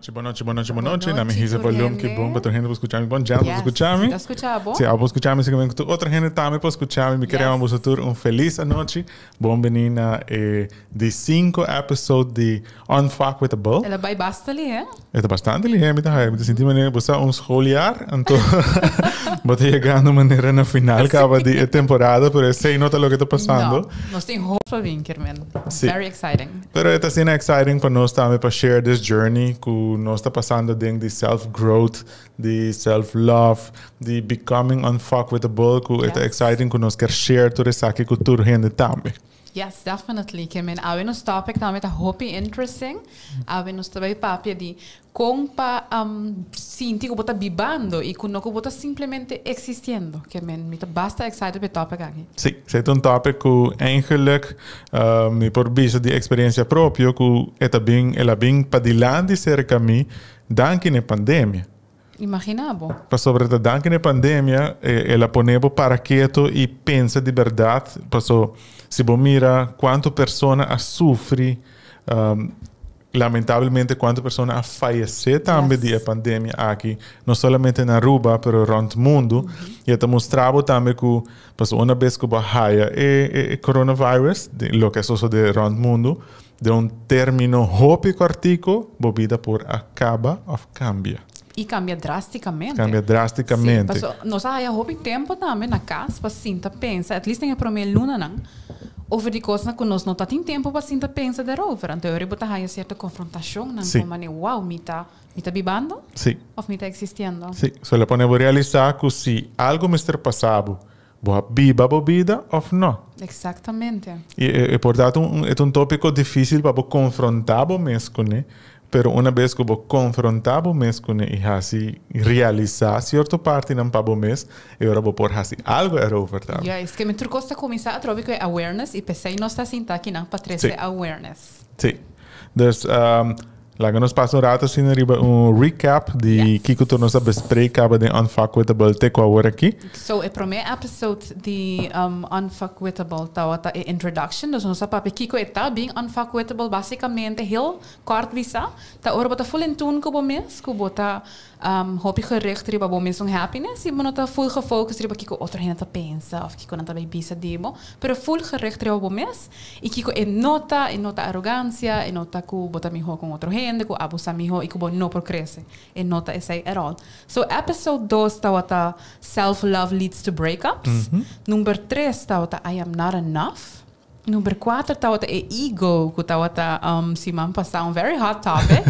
Nochi, bon nochi, bon nochi, bon nochi. Na mi hisa volume ki bon pa tur hende por skucha mi. Bon, Jan, por skucha mi? Ta skucha bo. Si, abo por skucha mi, seguramente ku tur otro hende tambe por skucha mi. Mi kere yama boso tur un felis anochi. Bon bini na e di sinku episode di Unfuckwithable. El a bai basta lihé. E ta bastante lihé, mi ta haya. Mi ta sinti manera bo sa un schooljaar, anto bo ta yegando manera na final kaba di e temporada, pero esei no ta loke ta pasando. No, nos tin hopi pa bin, Kermen. Si. Very exciting. Pero e ta asina exciting pa nos tambe pa share this journey ku nos ta pasando den di self growth, di self love, di becoming unfuckwithable, ku e ta exciting ku nos kier share tur esaki ku tur hende tambe. Yes, definitely. Ke men awe nos topic tambe ta hopi interesting. Awe nos ta bai papia di kon pa sinti ku bo ta bibando i ku no ku bo ta simplemente existiendo. Ke men mi ta basta excited pa e topic aki. Sí, esei ta un topic ku eigenlijk mi por bisa di experiencia propio ku e ta bin, el a bin padilanti serka mi danki na e pandemia. Imagina bo. Pasobra ta danki na e pandemia el a pone bo para keto i pensa di bèrdat. Paso si bo mira kuantu persona a sufri, lamentablemente kuantu persona a fayesé tambe di e pandemia aki, no solamente na Aruba pero rònt mundu. I e ta mustra bo tambe ku paso una bes ku bo a haya e coronavirus, loke a sosodé rònt mundu, Den un término hopi kòrtiku, bo bida por a kaba òf kambia. I kambia drástikamente. Kambia drástikamente. Sí, paso nos a haya hopi tempu tambe na kas pa sinta pensa, at least den e promé lunanan, over di kosnan ku nos no ta tin tempu pa sinta pensa derover. Anto ora bo ta haya sierto konfrontashonnan ku manera, wow, mi ta, mi ta bibando? Sí. Òf mi ta eksistiendo? Sí. So el a pone bo realisá ku si algu mester pasa bo, Bo a biba bo bida of no? Exactamente. Y e por ta un e ta un topico dificil pa bo confronta bo mes cune, pero una bes cu bo confronta bo mes cune y haci realisa cierto partinan pa bo mes, e ora bo por haci algo erover tambe. Juist, ke men tur cos ta cuminsa atrobe cu e awareness y pesey nos ta sinta akinan pa trece awareness. Sí. Dus laga nos pasa un rato asina riba un recap di kiko tur nos a bespreek kaba den Unfuckwithable te ku awor aki. So e prome episode di Unfuckwithable tabata e introduction, dus nos a papia kiko e ta being unfuckwithable basicamente heel kort bisa ta ora bo ta full in tune ku bo mes, ku bo ta Hopi gericht riba bo mesun happiness y bo no ta full gefocus riba kiko otro hende ta pensa of kiko nan ta bay bisa di bo, pero full gericht riba bo mes y kiko e no ta, e no ta arogancia, e no ta cu bo ta miho cu otro hende, cu abo sa miho y cu bo no por crece, e no ta esey at all. So episode dos tawata self love leads to breakups, number tres tawata I am not enough. Number cuater tabata e ego cu tabata siman pasa un very hot topic.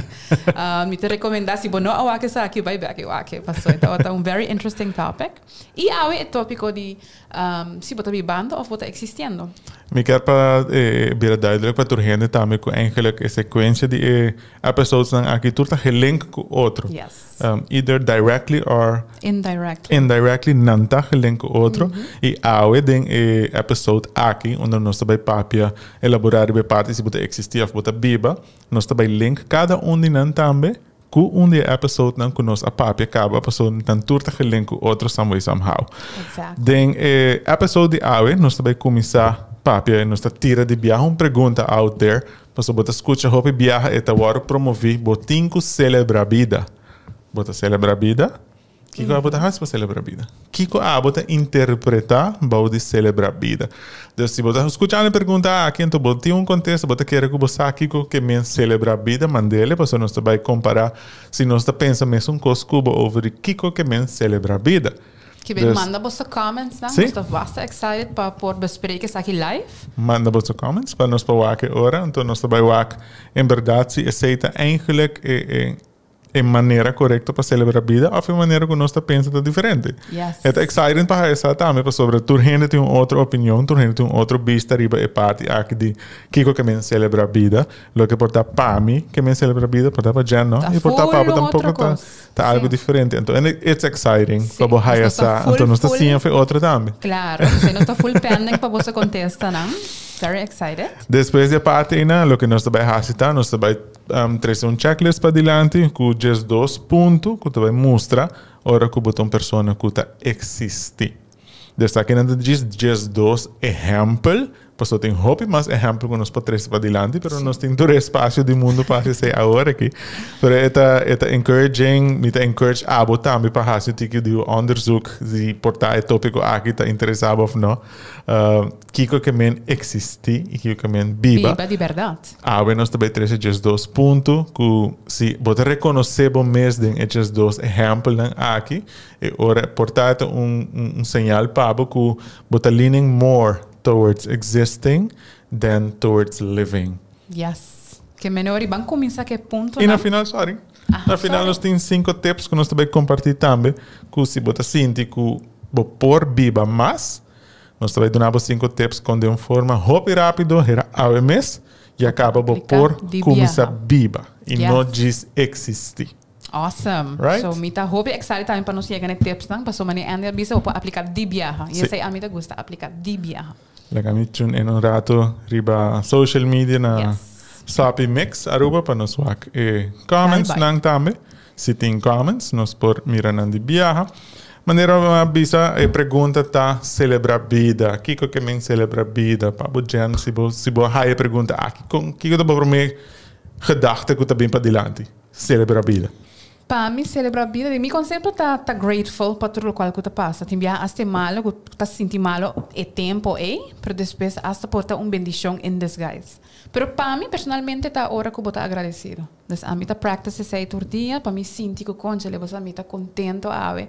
Mi ta recomenda si bo no a wak esaki bay bek y wak e paso e tabata un very interesting topic. Y awe e topico di si bo ta bibando of bo ta existiendo. Mi kier pa e bira duidelijk pa tur hende tambe cu eigenlijk e secuencia di e episodes nan aki tur ta gelink cu otro. Yes. Either directly or Indirectly. Indirectly nan ta gelink cu otro. Y awe den e episode aki unda nos ta bay papia elabora riba e parti si bo ta existi of bo ta biba, nos ta bay link cada un di nan tambe cu un di e episode nan cu nos a papia caba pasobra nan tur ta gelink cu otro some way somehow. Exactly. Den e episode di awe nos ta bay cuminsa papia y nos ta tira di biaha un pregunta out there Pasobra bo ta skucha hopi biaha e ta wòrdu promoví, bo tin ku selebrá bida. Bo ta selebrá bida? Kiko abo ta hasi pa selebrá bida? Kiko abo ta interpretá bou di selebrá bida? Dus si bo ta skuchando e pregunta aki, anto bo tin un kontesto, bo ta kere ku bo sa kiko ke men selebrá bida, mand'el, pasobra nos ta bai kompará si nos ta pensa mesun kos ku bo over di kiko ke men selebrá bida. Ki ben manda boso comments nan. Nos ta basta excited pa por bespreken esaki live. Manda boso comments pa nos por wak e ora. Anto nos ta bai wak en berdad si esey ta eigenlijk e e e manera corecto pa celebra bida of e manera cu nos ta pensa ta diferente. Yes. E ta exciting pa haja sa tambe pasobra tur hende tin un otro opinion, tur hende tin un otro bista riba e parti aki di kico ke men celebra bida. Loke por ta pa mi ke men celebra bida por ta pa Jen no Ta y por ta full pa bo un otro tampoco ta. cos. Ta algo diferente. Anto, en it's exciting pa bo haya sa. Full, Anto nos ta full. siña fe otro tambe. Claro, p'esei nos ta full pending pa boso contestanan. Very excited. Despues di e parti einan, loke nos ta bai hasi ta, nos ta bai trese un checklist padilanti ku 12 punto ku ta bai mustra ora ku bo ta un persona ku ta existi. Desaki nan ta djis 12 ehèmpel. Paso tin hopi mas ehempel cu nos por trece padilanti, pero nos tin tur espacio di mundo pa haci esey awor aki. Pero e ta encouraging, mi ta encourage abo tambe pa haci tiki di onderzoek si por ta e topico aki ta interesa of no. Kiko ke men existi y kiko ke men biba. Biba di berdad. Awe nos ta bay trece 12 punto cu si bo ta reconoce bo mes den e 12 ehempelnan aki, e ora por ta un señal pa bo cu bo ta leaning more towards existing than towards living. Yes. Ke men ora ban cuminsa cu e punto Y na final, sorry. Ah, na final sorry. Nos tin cinco tips cu nos ta bay comparti tambe, cu si bo ta sinti cu bo por biba mas, nos ta bay duna cinco tips cu di un forma hopi rapido, hera awe mes, y caba bo Aplica por di cuminsa biaha. Biba y no djis existi. Awesome. Right? So, mi ta hopi excited tambe pa nos yega na tips nan, paso manera Andy a bisa, por aplica di biaha. Y esey ami ta gusta, aplica di biaha. Laga mi tune in un rato riba social media na Sapi Mix Aruba pa nos wak e comments Bye bye. Nan tambe. Si tin comments, nos por mira nan di biaha. Manera m'a bisa, e pregunta ta celebra bida. Kiko ke men celebra bida? Pa bo, Jen, si bo haya pregunta aki, con kiko ta bo prome gedachte ku ta bin padilanti? Celebra bida. Pa mi, celebra bida, di mi concepto ta grateful pa tur loke cu ta pasa. Tin bia hasta malo, cu ta sinti malo e tempo ey, pero despues hasta por ta un bendicion in disguise. Pero pa mi personalmente ta ora cu bo ta agradecido. Dus ami ta practice esey tur dia, pa mi sinti cu conchale, bo mi ta contento awe.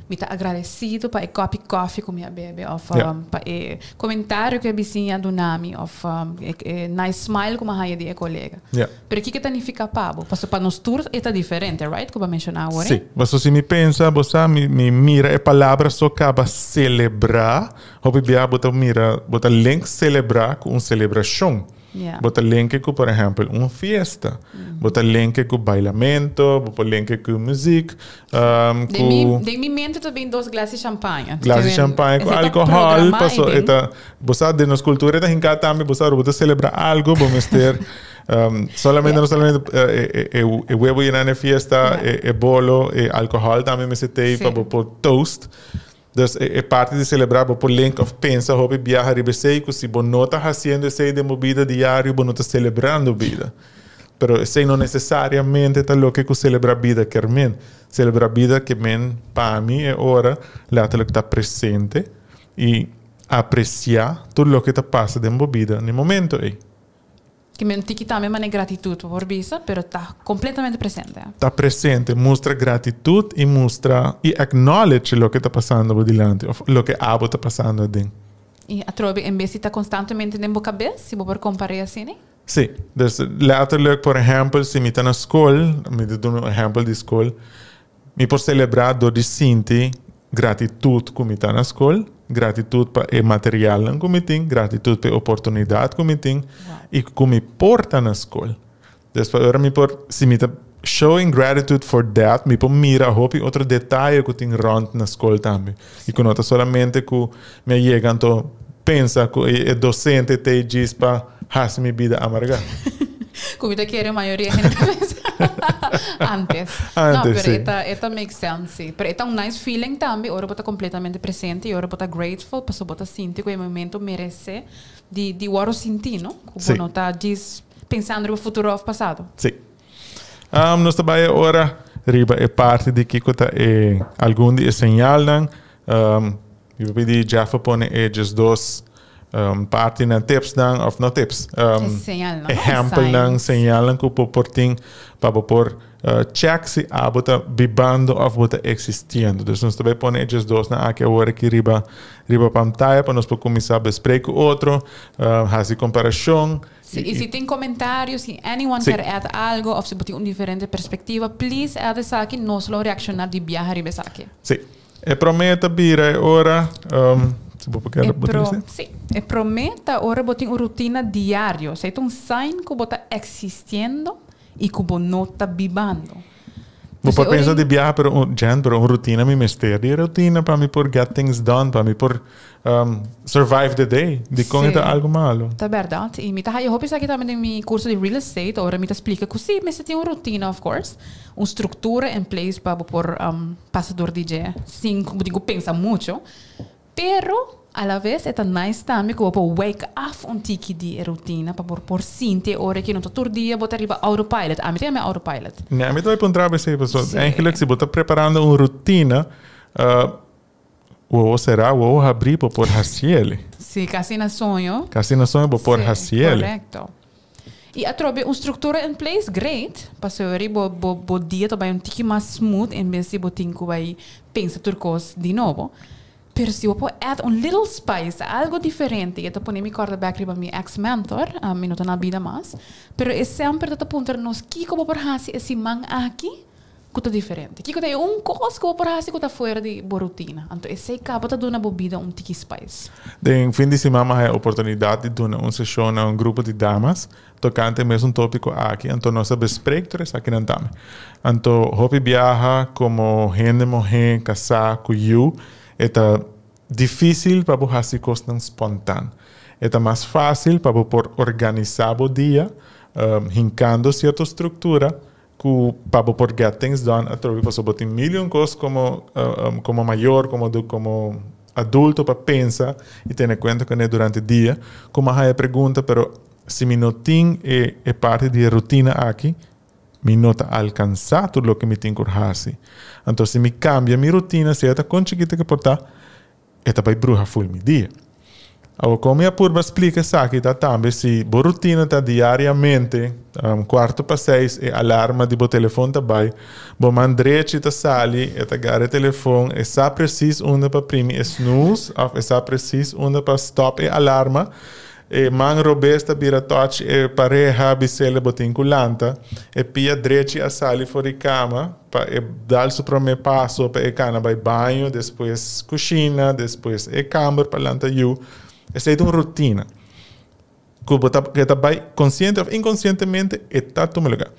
Mi ta agradecido pa e cup coffee cu mi a bebe, of pa e comentario cu e bisiña a duna mi, of e nice smile cu mi a haya di e colega. Pero kico ta nifica pa bo? Paso pa nos tur ta diferente, right? Cu bo a menciona awor. Si, mas si mi pensa, bo mi mira e palabra so caba celebra, hopi bia bo ta mira, bo ta link celebra cu un celebracion. Bo ta link cu, por ehempel, un fiesta. Bo ta link cu bailamento, bo ta link cu muziek, Den cu mi mente tambe dos glas di champaña. Glas di champaña cu Esey ta alcohol, programa paso e eta, bo sa, den nos cultura ta hinca tambe, bo sa, bo ta celebra algo, bo mester solamente, no solamente e webo yena na fiesta, e bolo, e alcohol tambe mester tey pa bo por toast. Dus e parte di celebra, bo por link of pensa hopi biaha riba esey, cu si bo no ta haciendo esey den bo bida diario, bo no ta celebrando bida. Pero esey no necesariamente ta loke cu celebra bida kier men. Celebra bida ke men pa mi e ora letterlijk ta presente y aprecia tur loke ta pasa den bo bida na momento ey. Ke men tiki tambe manera gratitud por bisa, pero ta completamente presente. Ta presente, mustra gratitud y mustra y acknowledge loke ta pasando bo dilanti of loke abo ta pasando aden. Y atrobe en bes di ta constantemente den bo cabes, si bo por compara asina, ne? Si, dus letterlijk, por ehempel, si mi ta na scol, mi ta duna un ehempel di scol, mi por celebra door di sinti gratitud cu mi ta na scol, gratitud pa e material cu mi tin, gratitud pa e oportunidad cu mi tin y cu mi por ta na scol. Dus pa ora mi por, si mi ta showing gratitude for that, mi por mira hopi otro detaye cu tin rond na scol tambe. Y cu no ta solamente cu mi yega anto pensa cu e docente t'ey djis pa haci mi bida amarga. Cu ta kere mayoria hende ta pensa antes. Antes, No, pero si. e ta make sense, si. Pero e ta un nice feeling tambe, ora bo ta completamente presente y ora bo ta grateful, paso bo ta sinti cu e momento merece di wordo sinti, no? Cu no ta djis pensando den futuro of pasado. Si. Nos ta bay ora riba e parte di kico ta e algun di e señalnan. Mi ta pidi Jeff pone e 12 parti nan tips nan of no tips. Señal, no? Ehempel nan Signs. Señal cu bo por tin pa bo por check si abo ta bibando of bo ta existiendo. Dus nos ta bay pone e 12 nan aki awor aki riba pantaya pa nos por cuminsa bespreken otro, haci comparacion. Si, y si tin comentario, si anyone kier add algo of si tin un diferente perspectiva, please add esaki, nos lo reacciona di biaha riba esaki. Si. E prome ta bira e ora, si bo kier E pro, bisa. Si, e prome ta ora bo tin un rutina diario. Esey ta un sign cu bo ta existiendo y cu bo no ta bibando. Bo por ora pensa di biaha, pero un, Jen, pero un rutina, mi mester di rutina pa mi por get things done, pa mi por survive the day. Di con ta algo malo? Ta berdad. Y mi ta haya hopi esaki tambe den mi curso di real estate, ora mi ta explica cu si, mester tin un rutina, of course, un structura in place pa por pasa door di dje, sin cu bo pensa mucho. Pero A la vez, e ta nice tambe cu bo wake up un tiki di rutina pa por sinti ora cu no ta tur dia bo ta riba autopilot. Ami tin autopilot. Nee, ami tambe puntra bo, pasobra eigenlijk si bo ta preparando un rutina, o será o habri pa por haci'e. Si, casi na soño. Casi na soño pa por haci'e. Correcto. Y atrobe un structura in place, great. Pasobra bo bo bo dia ta bay un tiki mas smooth en bes di bo tin cu bay pensa tur cos di nobo. Pero si bo add un little spice, algo diferente, y ta pone mi corda back riba mi ex-mentor, mi no ta na bida mas, pero e semper ta puntra nos kiko bo por hasi e siman aki, cu ta diferente. Kiko ta un cos cu bo por hasi cu ta fuera di bo rutina. Anto, esey caba ta duna bo bida un tiki spice. Den fin di siman m'a haya oportunidad di duna un sesion na un grupo di damas tocante mesun topico aki. Anto nos a bespreek tur esaki nan tambe. Anto hopi biaha como hende muhe casa cu yiu, e ta dificil pa bo hasi cosnan spontaan. E ta mas facil pa bo por organisa bo dia, hincando cierto structura cu pa bo por get things done atrobe, pasobra bo tin million cos como mayor, como adulto pa pensa y tene cuenta cu durante dia. Como haya pregunta, pero si mi no tin e parti di rutina aki, mi no ta alcansa tur loke mi tin cu hasi. Anto, si mi cambia mi rutina, sea ta con chikito cu por ta, e ta bay bruha full mi dia. Awor, con mi a purba splica esaki ta tambe si bo rutina ta diariamente, 5:45, e alarma di bo telefon ta bay, bo man drechi ta sali, e ta gara e telefon, e sa precies unda pa primi e snooze, of e sa precies unda pa stop e alarma, e man robes ta bira touch e pareha bis'e bo tin cu lanta, e pia drechi a sali for di cama, pa e dal su prome paso, pa e cana bay baño, despues cushina, despues e camber pa lanta yiu. Esey ta un rutina. Cu bo ta bay consciente of inconscientemente, e ta tuma lugar.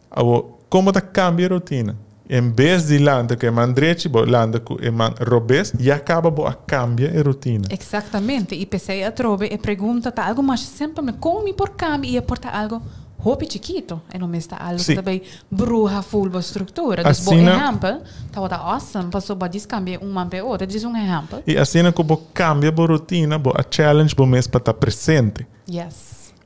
Awor, con ta cambia rutina? En bes di lanta cu e man drechi, bo lanta cu e man robes, ya caba bo a cambia e rutina. Exactamente. Y p'esey atrobe e pregunta ta algo mas simpel, con mi por cambia y por ta algo hopi chikito. Y no ta algo tambe bruha full bo structura. Dus bo ehempel, ta awesome, paso bo djis cambia un man pe otro, djis un ehempel. Y asina cu bo cambia bo rutina, bo a challenge bo mes pa ta presente.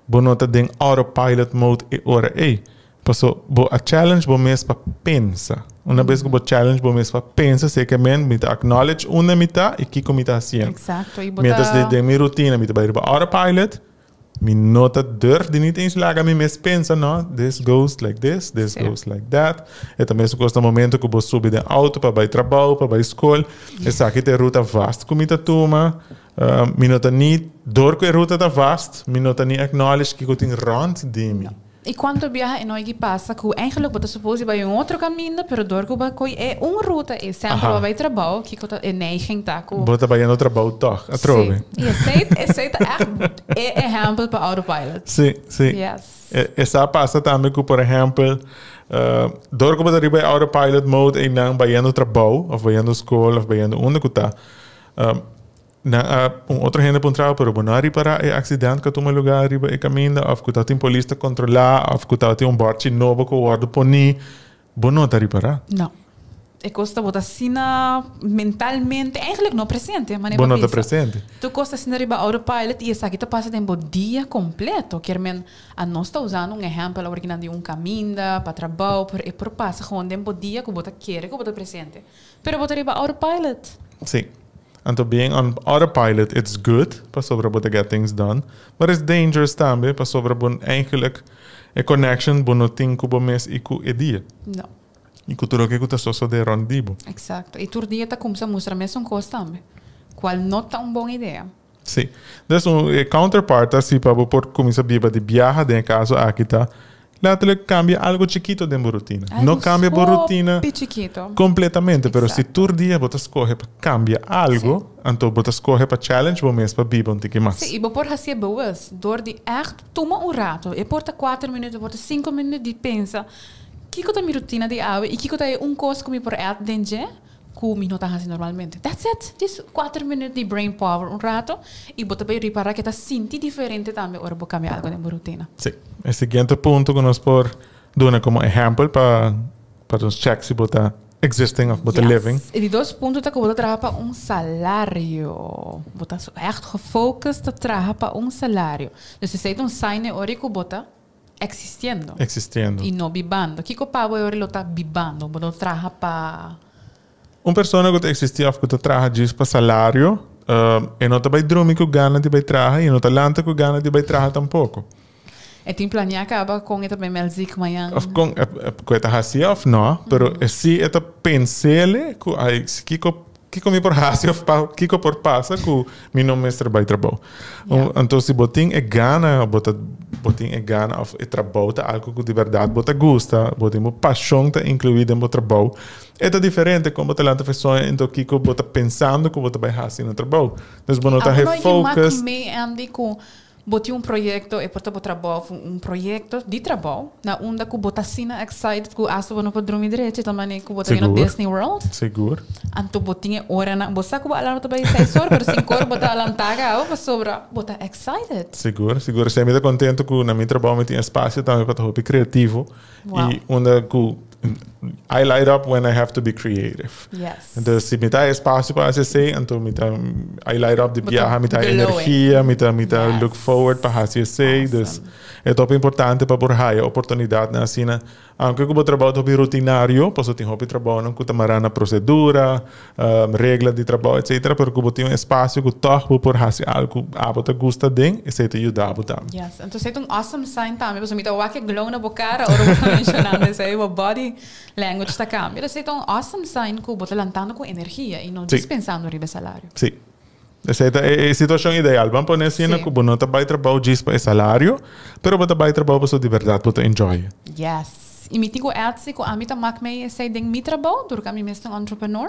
Bo no ta den autopilot mode e ora ey. Paso bo a challenge bo mes pa pensa. Un bes cu bo challenge bo mes pa pensa, esey kiermen mi ta acknowledge unda mi ta y kico mi ta haciendo. Y bo Mientras den mi rutina, mi ta bay autopilot, mi no ta durf di niet eens laga mi mes pensa, no, this goes like this, this goes like that. E tambe cos na momento cu bo subi den auto pa bay trabou, pa bay scol, esaki ta e ruta vast cu mi ta tuma, mi no ta ni door cu e ruta ta vast, mi no ta ni acknowledge cu tin rond di mi. No. Y cuanto biaha e no a pasa cu eigenlijk bo ta suppose bay un otro caminda, pero door cu bo coy e un ruta e semper bay trabou, cu ta e neiging ta cu Bo ta bayendo trabou toch, atrobe. Si. Y esey ta echt e ehempel pa autopilot. Si. Esey a pasa tambe cu, por ehempel, door cu bo ta riba autopilot mode y nan bayendo trabou, of bayendo scol, of bayendo unda cu ta, na un otro hende puntra, pero bo no a ripara e accidente cu a tuma lugar riba e caminda, of cu tin polis ta controla, of cu tin un borchi nobo cu a wordo poni, bo no ta ripara. No. E cos ta bo ta asina mentalmente, eigenlijk no presente, maar Bo no ta presente. Tur cos ta asina riba autopilot y esaki ta pasa den bo dia completo. Kiermen, anos ta usando un ehempel awor di un caminda, pa trabou, pero e por pasa gewoon den bo dia cu bo ta kere cu bo ta presente. Pero bo ta riba autopilot. Si. Anto being on autopilot, it's good, pasobra bo ta get things done. But it's dangerous tambe, pasobra bo eigenlijk e connection bo no tin cu bo mes y cu e dia. No. Y cu tur loke ta sosode rond di bo. Exacto. Y tur dia ta cuminsa mustra mesun cos tambe. Cual no ta un bon idea. Si. Dus un counterpart asina pa por cuminsa biba di biaha, den caso aki ta letterlijk cambia algo chikito den bo rutina. Algo No cambia bo rutina chikito. Completamente, pero si tur dia bo ta scoge pa cambia algo, anto bo ta scoge pa challenge bo mes pa biba un tiki mas. Si, y bo por haci bewust door di echt tuma un rato. E por ta 4 minuut, e por ta 5 minuut di pensa: kiko ta mi rutina di awe y kiko ta un cos cu mi por add den dje cu mi no ta haci normalmente. That's it. Just 4 minuut di brain power un rato y bo ta bay ripara cu ta sinti diferente tambe ora bo cambia algo den bo rutina. Si. E siguiente punto cu nos por duna como ehempel pa nos check si bo ta Existing of bo ta living. E di dos punto ta ku bo ta traha pa un salario. Bo ta echt gefocust ta traha pa un salario. Dus esei ta un sign e ora ku bo ta existiendo. Existiendo. I no bibando. Kiko pa bo e ora lo ta bibando? Bo no traha pa. Un persona ku ta existi of ku ta traha djis pa salario, e no ta bai drumi ku gana di bai traha i e no ta lanta ku gana di bai traha tampoko. E tin planea caba con e ta bay melzik mañan. Of con cu e ta haci of no, pero e si e ta pensele cu ay kico kico mi por haci of pa kico por pasa cu mi no mester bay trabou. Anto si bo tin e gana bo ta bo tin e gana of e trabou ta algo cu di berdad bo ta gusta, bo tin bo pasion ta inclui den bo trabou, e ta diferente con bo ta lanta fesoña ento kico bo ta pensando cu bo ta bay haci na trabou. Dus bo no ta Abo no gefocust. yama cu mi Andy cu Bo tin un proyekto, e por ta bo trabou of un proyekto di trabou, na unda ku bo ta asina excited ku asta bo no por drumi drechi, ta manera ku bo ta bira Disney World. Sigur. Anto bo tin e oranan, bo sa ku bo alarma ta bai seis ora, pero sinku ora bo ta alantá kaba pasobra bo ta excited. Sigur, sigur. Esei mi ta kontento ku na mi trabou mi tin espasio tambe pa ta hopi kreativo. I unda ku I light up when I have to be creative. Yes. Entonces, si mi ta espacio pa haci esey, anto mi ta I light up di biaha, mi ta energia, mi ta mi ta look forward pa haci esey. Dus e ta hopi importante pa por haya oportunidadnan asina. Aunke cu bo trabou ta hopi rutinario, pasobra tin hopi trabounan cu ta mara na procedura, regla di trabou, etcetera, pero cu bo tin un espacio cu tog bo por haci algo cu abo ta gusta den, esey ta yuda bo tambe. Yes, entonces esey ta un awesome sign tambe, pasobra mi ta wak e glow na bo cara ora bo ta mencionando esey, bo body language ta cambia. Esey ta un awesome sign cu bo ta lantando cu energia y no djis pensando riba e salario. Sí. Esey ta e situacion ideal. Ban pone asina cu bo no ta bay trabou djis pa e salario, pero bo ta bay trabou pasobra di berdad bo ta enjoy. Yes. Y mi tin cu add si cu ami ta mak mey esey den mi trabou, door cu ami mes ta un entrepreneur,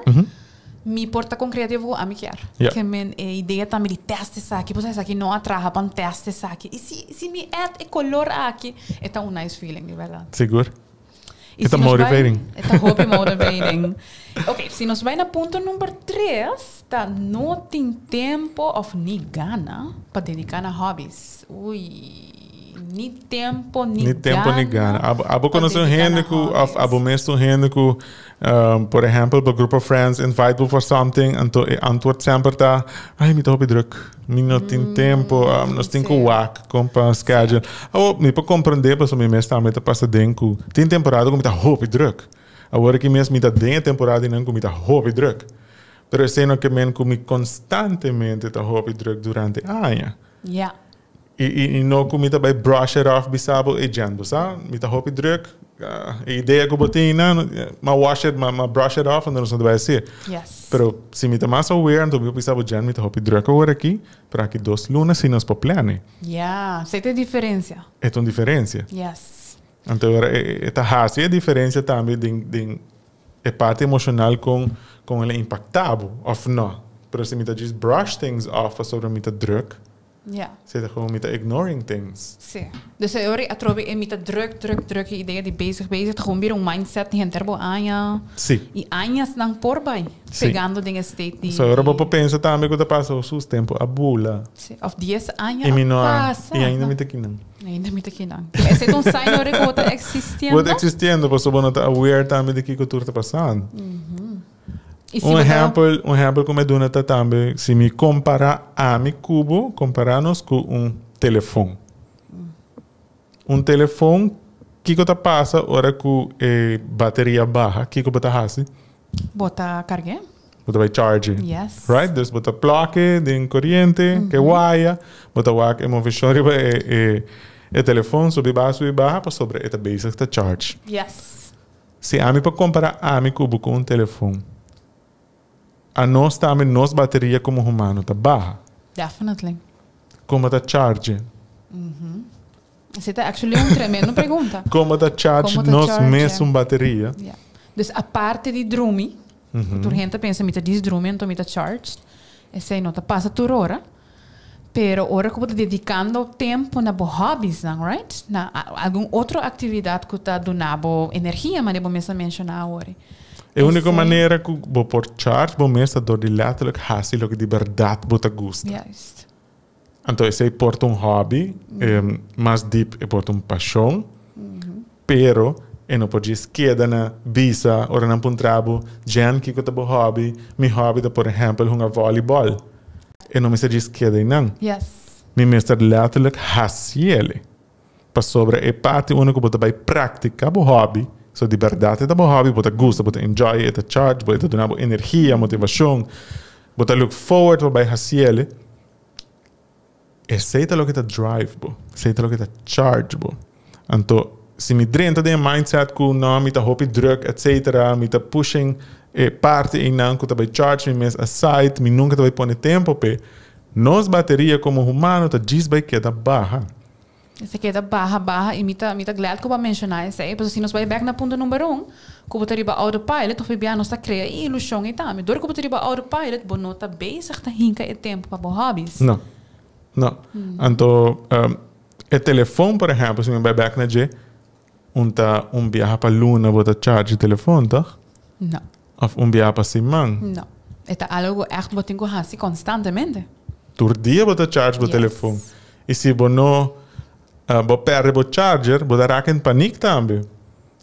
mi por ta con creativo cu ami kier. Ke men e idea tambe di test esaki, pasobra esaki no a traha pan test esaki. Y si si mi add e color aki, e ta un nice feeling di berdad. Sigur. E ta motivating. E ta hopi motivating. Ok, si nos bai na punto number tres, ta no tin tempo of ni gana pa dedica na hobbies. Ui, ni tempo ni Ni tempo ni gana. Abo, abo pa conoce un dedica hende na cu, of hobbies. abo mes un hende cu, por ehempel, bo group of friends invite bo for something, anto e antwoord semper ta, ay, mi ta hopi druk, mi no tin tempo, nos tin cu wak. Kon pa schedule. Awor, mi por comprende pasobra mi mes tambe ta pasa den cu tin temporada cu mi ta hopi druk. Awor aki mes mi ta den e temporadanan cu mi ta hopi druk. Pero esey no ke men cu mi constantemente ta hopi druk durante aña. I, i, i no cu mi ta bay brush it off bisa bo, ey Jen, bo sa, mi ta hopi druk. E idea cu bo tin einan, m'a wash it, m'a brush it off, anto nos no ta bay haci'e. Pero si mi ta mas aware, anto mi por bisa bo, Jen, mi ta hopi druk awor aki. Pero aki dos luna si nos por plane. Ya, esei ta e diferencia. E ta un diferencia. Yes. Anto ora e ta haci e diferencia tambe den den e parti emocional con con el a impacta bo of no. Pero si mi ta just brush things off pasobra mi ta druk. Ja. Esei ta gewoon mi ta ignoring things. Sí. Dus e ora atrobe e mi ta druk, druk, druk e idea di bezig, bezig ta gewoon bira un mindset di henter bo aña. Sí. I añasnan por bai pegando den e state di. So ora bo por pensa tambe ku ta pasa sus tempu a bula. Sí, of dies aña I mi no a a, pasa. i ainda mi ta kinan. Ainda mi ta kinan. Esei ta un sign ora ku bo ta existiendo. Bo ta existiendo pasobra bo no ta aware tambe di kiko tur ta pasando. I si Un bo ta. ehèmpel, un ehèmpel ku mi a duna ta tambe si mi kompará ami ku bo, kompará nos ku un telefon. Un telefon, kiko ta pasa ora ku e bateria baha? Kiko bo ta hasi? Bo ta karg'é. Bo ta bai charge. Yes. Right? Dus bo ta plak'e den koriente, ke waya, bo ta wak e moveshon riba e e e telefon subi baha subi baha pasobra e ta bezig ta charge. Yes. Si ami por kompará ami ku bo ku un telefon, anos tambe nos bateria komo humano ta baha. Definitely. Kon bo ta charge? Esei ta actually un tremendo pregunta. Kon bo ta charge Kon bo ta nos charge? mesun bateria? Ja. Dus aparte di drumi, ku tur hende ta pensa mi ta dis drumi anto mi ta charged, esei no ta pasa tur ora. Pero ora ku bo ta dedikando tempu na bo hobbiesnan, right? Na algun otro aktividat ku ta duna bo energia, manera bo mes a menshoná awor. E úniko manera ku bo por charge bo mes ta dor di letterlijk hasi loke di bèrdat bo ta gusta. Juist. Anto esei por ta un hobby, mas diep e por ta un pashon, pero. E no por djis keda na bisa ora nan puntra bo, Jen, kiko ta bo hobby? Mi hobby ta, por ehempel, hunga volleyball. E no mester djis keda einan. Mi mester letterlijk hasiele. Pasobra e parti unda ku bo ta bai praktika bo hobby, so di bèrdat e ta bo hobby, bo ta gusta, bo ta enjoy, e ta charge bo, e ta duna bo energia, motivashon, bo ta look forward pa bai hasiele, esei ta loke ta drive bo, esei ta loke ta charge bo. Anto, si mi drenta den e mindset ku no, mi ta hopi druk etcetera, mi ta pushing e parti einan ku ta bai charge mi mes aside, mi nunka ta bai pone tempo p'e, nos bateria komo humano ta djis bai keda baha. E ta keda baha, baha i mi ta mi ta glad ku bo a menshoná esei, pasobra si nos bai bèk na punto number un, ku bo ta riba autopilot, hopi bia nos ta krea e ilushon ei tambe. Dor ku bo ta riba autopilot, bo no ta bezig ta hinka e tempu pa bo hobbies. No. No. Anto, e telefon, por ehèmpel, si mi bai bèk na dje, un ta un biaha pa luna bo ta charge e telefon, tòg? No. Òf un biaha pa siman? No. E ta algu ku ègt bo tin ku hasi konstantemente. Tur dia bo ta charge bo telefon. I si bo no, bo pèrdè bo charger, bo ta raka en panik tambe.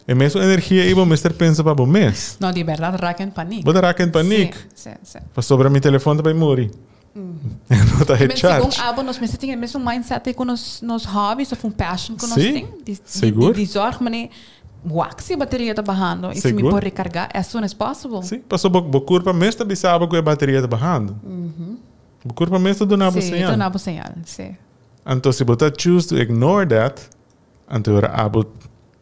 E mesun energia ei bo mester pensa pa bo mes. No, di bèrdat raka en panik. Bo ta raka en panik. Sí, sí, sí. Pasobra mi telefon ta bai muri. No ta e charge. Segun abo nos mester tin e mesun mindset ei ku nos nos hobbies of un passion ku nos Sí, tin. Di, sigur. di, di zorg manera wak si e bateria ta bahando i si mi Sigur. por recarga as soon as possible. Sí, pasobra bo, bo kurpa mes ta bisa bo ku e bateria ta bahando. Bo kurpa mes ta duna bo Sí, señal. duna bo señal, sí. Anto si bo ta choose to ignore that, anto ora abo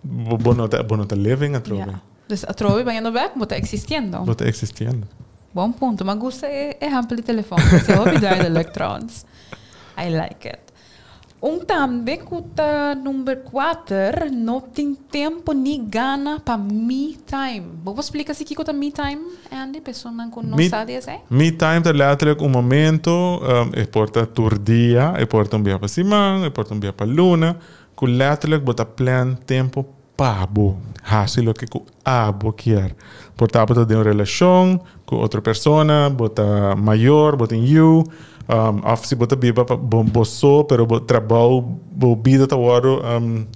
bo, bo no ta, bo no ta living atrobe. Ja. Dus atrobe bayendo bek, bo ta existiendo. Bo ta existiendo. Bon punto. Mi a gusta e ehempel di telefon. Esei hopi duidelijk trouwens. I like it. Un tambe ku ta number kuater, no tin tempo ni gana pa me time. Bo por splika si kiko ta me time, Andy, personan ku no sa di esei? Me time ta letterlijk un momento, e por ta tur dia, e por ta un bia pa siman, e por ta un bia pa luna, ku letterlijk bo ta plan tempo pa bo hasi loke ku abo kier. Por ta bo ta den un relashon ku otro persona, bo ta mayor, bo tin yu, òf si bo ta biba pa bo bo so pero bo trabou, bo bida ta wòrdu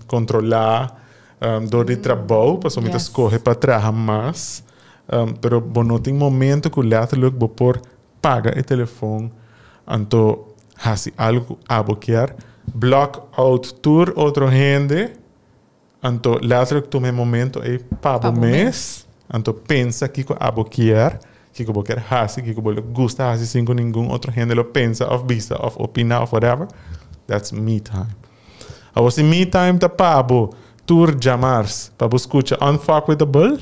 kontrolá dor di trabou, pasobra mi ta skohe pa traha mas, pero bo no tin momento ku lèterlik bo por paga e telefon anto hasi algu ku abo kier, block out tur otro hende. Anto letterlijk tuma e momento ei pa bo mes, anto pensa kiko abo kier, kiko bo kier hasi, kiko bo lo gusta hasi sin ku ningun otro hende lo pensa òf bisa òf opina òf whatever. That's me time. Awor si me time ta pa bo tur djamars pa bo skucha Unfuckwithable,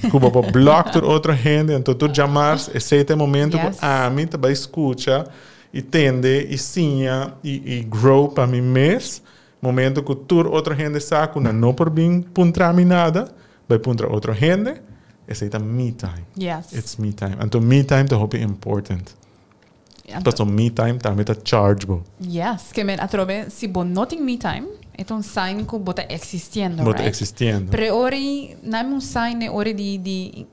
ku bo por block tur otro hende, anto tur djamars esei ta e momento ku ami ta bai skucha i tende i siña i grow pa mi mes. Momento ku tur otro hende sa ku nan no por bin puntra mi nada, bai puntra otro hende, esei ta me time. Yes. It's me time. Anto me time ta hopi important. Paso me time tambe ta charge bo. Yes, ke men atrobe si bo no tin me time, e ta un sign ku bo ta existiendo, Bo ta right? existiendo. Pero e ora ei, nan un sign e ora di di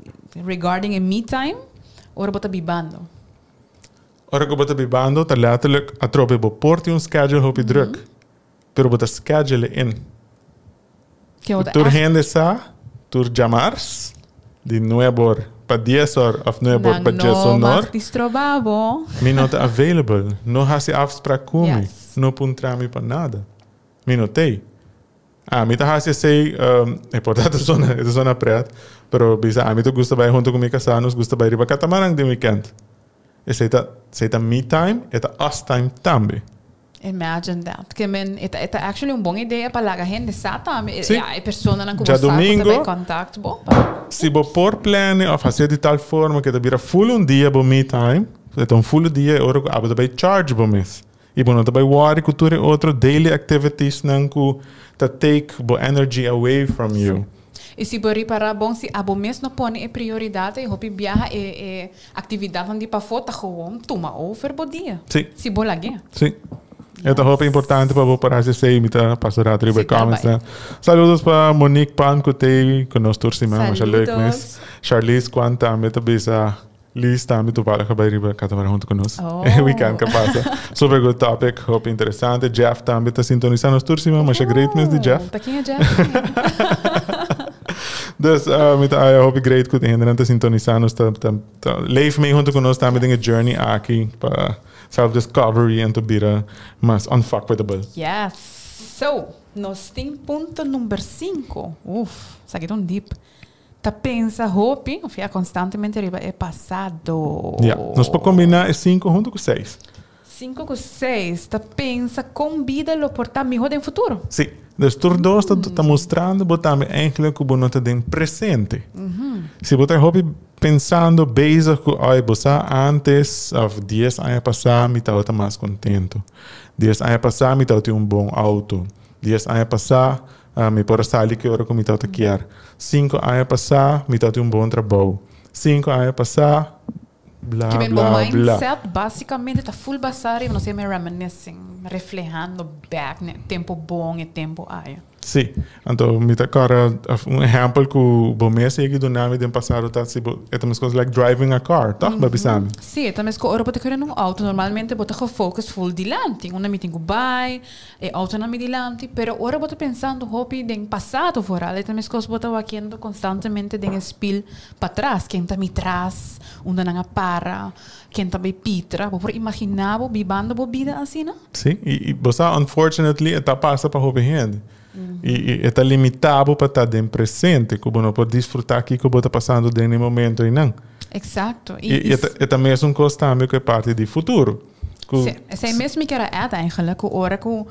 regarding e me time, ora bo ta bibando. Ora ku bo ta bibando ta letterlijk atrobe bo por tin un schedule hopi druk, pero bo ta schedule in. Tur hende sa, tur djamars, di nuebe or pa dies or of nuebe or pa Nan djes no onor. mag di stroba bo. Mi no ta available, no hasi afsprak ku mi, no puntra mi pa nada. Mi no t'ei. Ami ta hasi esei, e por ta ta sona, e ta sona pret, pero bisa ami ta gusta bai hunto ku mi kasá, nos gusta bai riba katamaran den weekend. Esei ta, esei ta me time, e ta us time tambe. Imagine that. Ke men, e ta, e ta actually un bon idea pa laga hende sa tambe. Sí. Ya, e personanan ku bo sa ku ta bai Djadomingo, contact bo pa. si bo por plania of hasié di tal forma ku e ta bira full un dia bo me time, e ta un full dia e ora ku abo ta bai charge bo mes. I bo no ta bai worry ku tur e otro daily activitiesnan ku ta take bo energy away from you. I si bo ripará bon, si abo mes no pone e prioridat ei, hopi biaha e e aktividatnan di pafó ta gewoon tuma over bo dia. Sí. Si bo lag'é. Sí. E ta hopi importante pa bo por hasi esei. Mi ta pasa rato riba e Sí, ta comments bai. nan. Saludos pa Monique Pan ku t'ei ku nos tur siman. Masha leuk mes. Saludos. Charlize Kwan tambe ta bisa. Liz tambe toevallig a bai riba Catamara hunto cu nos. Oh. E weekend que pasa. Super good topic, hopi interesante. Jeff tambe ta sintonisa nos tur siman. Masha great mes di Jeff. Ta ken e Jeff? Dus mi ta hopi great ku hende ta sintonisá nos, ta leef mee huntu ku nos tambe den e journey aki pa self-discovery en to bira mas unfuckwithable. Yes. So, nos tin punto number 5. Uf, esaki ta un deep. Ta pensa hopi, of ja, konstantemente riba e pasado. Ja, nos por kombiná e 5 huntu ku 6. 5 ku 6. Ta pensa kon bida lo por ta mihó den futuro. Si. Dus tur dos ta mustrando bo tambe eigenlijk ku bo no ta den presente. Si bo ta hopi pensando, bezig ku ai, bo sa antes of 10 aña pasá mi tabata mas kontentu. 10 aña pasá mi tabatin un bon auto. 10 aña pasá mi por a sali ki ora ku mi tabata kier. 5 aña pasá mi tabatin un bon trabou. 5 aña pasá, bla Ke men bo bla bla. Mindset básicamente ta full basá riba nos yama reminiscing, reflehando back na tempu bon e tempu aya. Si. Anto mi ta kòrda un ehèmpel ku bo mes a duna mi den pasado ta si bo e ta meskos like driving a car, toch? Bo a bisa mi. Si, e ta meskos ora bo ta kore den un auto, normalmente bo ta gefocus full dilanti. Unda mi tin ku bai, e autonan mi dilanti, pero ora bo ta pensando hopi den pasado vooral, e ta meskos bo ta wakiendo konstantemente den e spil patras, ken ta mi tras, unda nan a para, ken ta bai pitra. Bo por imaginá bo bibando bo bida asina? Si, i bo sa, unfortunately e ta pasa pa hopi hende. I e ta limitá bo pa ta den presente, ku bo no por disfrutá kiko bo ta pasando den e momento einan. I e ta mesun kos tambe ku e parti di futuro. Ku Si, esei mes mi kier a add eigenlijk, ku ora ku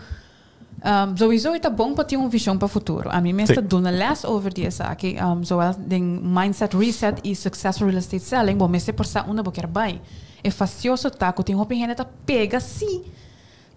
sowieso e ta bon pa tin un vision pa futuro. Ami mes ta duna les over di esaki, zowel den Mindset Reset i Successful Real Estate Selling, bo mester por sa unda bo kier bai. E fastioso ta ku tin hopi hende ta pega si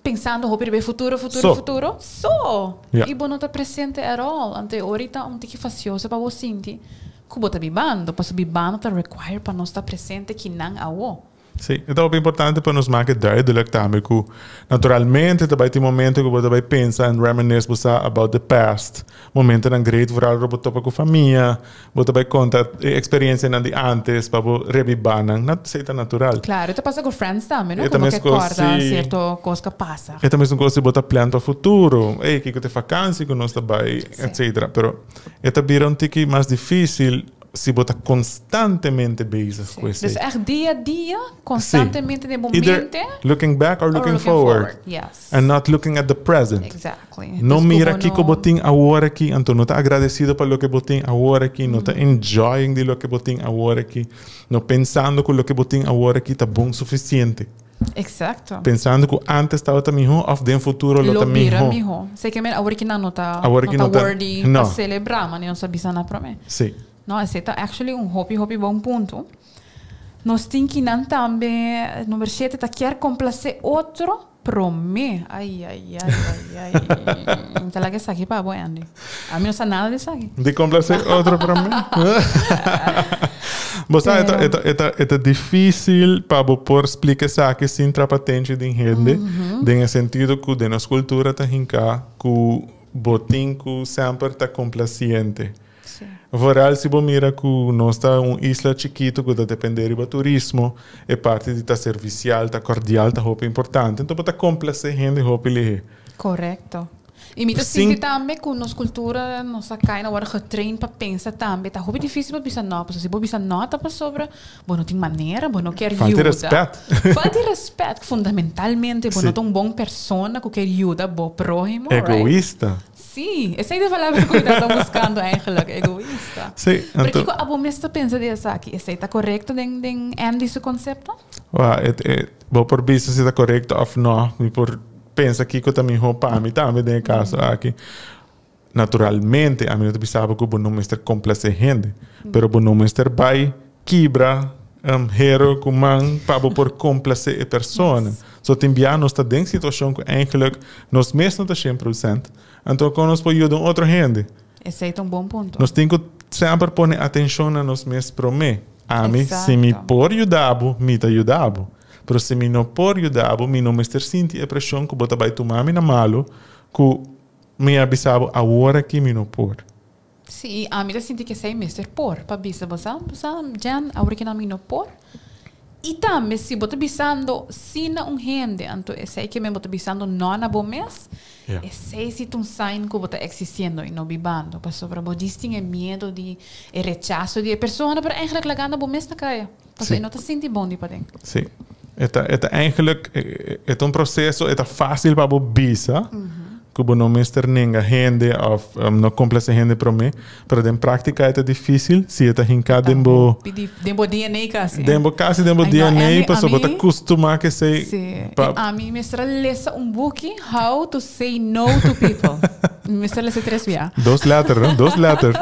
pensando hopi riba e futuro, futuro, So. Futuro. So! I bo no ta presente at all. Anto e ora ta un tiki fastioso pa bo sinti ku bo ta bibando, pasobra bibando ta require pa nos ta presente kinan awo. Si, e ta hopi importante pa nos make duidelijk tambe ku naturalmente ta bai tin momento ku bo ta bai pensa and reminisce, bo sa, about the past. Momentonan great, vooral ora bo topa ku famia, bo ta bai konta e eksperiencianan di antes pa bo rebibá nan. Esei ta natural. Claro, e ta pasa ku friends tambe, no? E ta Ku bo ke meskos kòrda si sierto kos ku a pasa. E ta mesun kos si bo ta plan pa futuro. Ey, kiko ta e vakansi ku nos ta bai, etcetera. Pero e ta bira un tiki mas difícil si bo ta konstantemente bezig ku esei. Dus echt dia a dia, konstantemente den bo Either mente. Looking back or Or looking looking forward. Forward. Yes. And not looking at the present. No Dus ku mira bo kiko no bo tin awor aki, anto no ta agradecido pa loke bo tin awor aki, no ta enjoying di loke bo tin awor aki, no pensando ku loke bo tin awor aki ta bon suficiente. Pensando ku antes tabata mihó of den futuro lo Lo ta bira mihó. Mihó. Sé ke men awor ki nan no ta Awor no ki ta no ta worthy no. pa celebra, manera nos a bisa na promé. No, esei ta actually un hopi hopi bon punto. Nos tin kinan tambe, number 7 ta kier complacé otro promé. Ai, ai, ai, ai, ai. Mi ta laga esaki pa bo, Andy. Ami no sa nada di esaki. Di complacé otro promé? Bo sa, e ta, e ta, e ta, e ta difícil pa bo por splika esaki sin trapa tenchi den hende, den e sentido ku den nos kultura ta hinká ku bo tin ku semper ta komplasiente. Vooral si bo mira ku nos ta un isla chikitu ku ta dependé riba turismo, e parti di ta servisial, ta kordial ta hopi importante. Enton bo ta komplasé hende hopi lihé. Korekto. I mi ta Sin sinti tambe ku nos kultura, nos a kai na wòrdu getrain pa pensa tambe. Ta hopi difísil pa bisa nò, pasobra si bo bisa nò ta pasobra bo no tin manera, bo no kier Falta di yuda. rèspèt. Falta di rèspèt, fundamentalmente. Bo no ta un bon persona ku kier yuda bo próhimo, right? Egoista. Sí, esei ta e palabra ku mi tabata buskando eigenlijk, egoista. Sí, Pero anto kiko abo mes ta pensa di esaki? Esei ta korekto den Andy su konsepto? Wa, e bo por bisa si ta korekto òf nò. Mi por pensa kiko ta mihó pa mi tambe den e kaso aki. Naturalmente, ami no ta bisa bo ku bo no mester komplasé hende, pero bo no mester bai kibra hero ku man pa bo por komplasé e persona. So tin bia nos ta den situashon ku eigenlijk nos mes no ta 100%, anto kon nos por yuda un otro hende? Esei ta un bon punto. Nos tin ku semper pone atenshon na nos mes promé. Ami, si mi por yuda bo, mi ta yuda bo. Pero si mi no por yuda bo, mi no mester sinti e preshon ku bo ta bai tuma mi na malu ku mi a bisa bo awor aki mi no por. Sí, i ami ta sinti ku esei mester por pa bisa bo sa, bo sa, Jen, awor aki na mi no por. I tambe si bo ta bisando si na un hende, anto esei ke men bo ta bisando no na bo mes, esei si ta un sign ku bo ta existiendo i no bibando. Pasobra bo djis tin e miedo di e rechaso di e persona, pero eigenlijk lagando bo mes na kaya. Pasobra e no ta sinti bon di paden. Sí. E ta, e ta eigenlijk, e ta un proceso, e ta fácil pa bo bisa ku bo no mester nenga hende of no complace hende promé, pero den práctica e ta difícil si e ta hinká den bo... Den bo DNA casi. Den bo casi den bo DNA, pasobra bo ta kustumá ku esei. Sí. I ami mester a lesa un buki How to say no to people. Mi mester a lesa tres bia. Dos letter, no? Dos letter.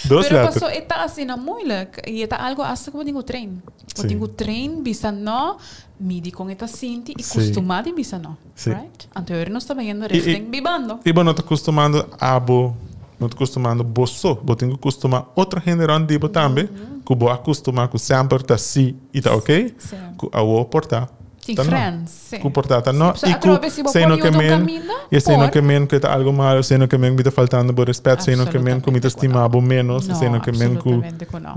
Dos Pero letter. paso e ta asina moeilijk i e ta algo hasta ku bo tin ku train. Bo tin ku train bisa no, midi kon e ta sinti i kustumá di bisa no. Right? Anto e ora nos ta bayendo richting bibando. I bo no ta kustumando abo, no ta kustumando bo so. Bo tin ku kustumá otro hende rònt di bo tambe ku bo a kustumá ku semper ta sí i ta oké, ku awor por ta. Tin grens, sí. Ku por ta ta no. I ku esei no ke men, i esei no ke men ku e ta algu malo, esei no ke men ku mi ta faltando bo rèspèt, esei no ke men ku mi ta stima bo ménos, esei no ke men ku.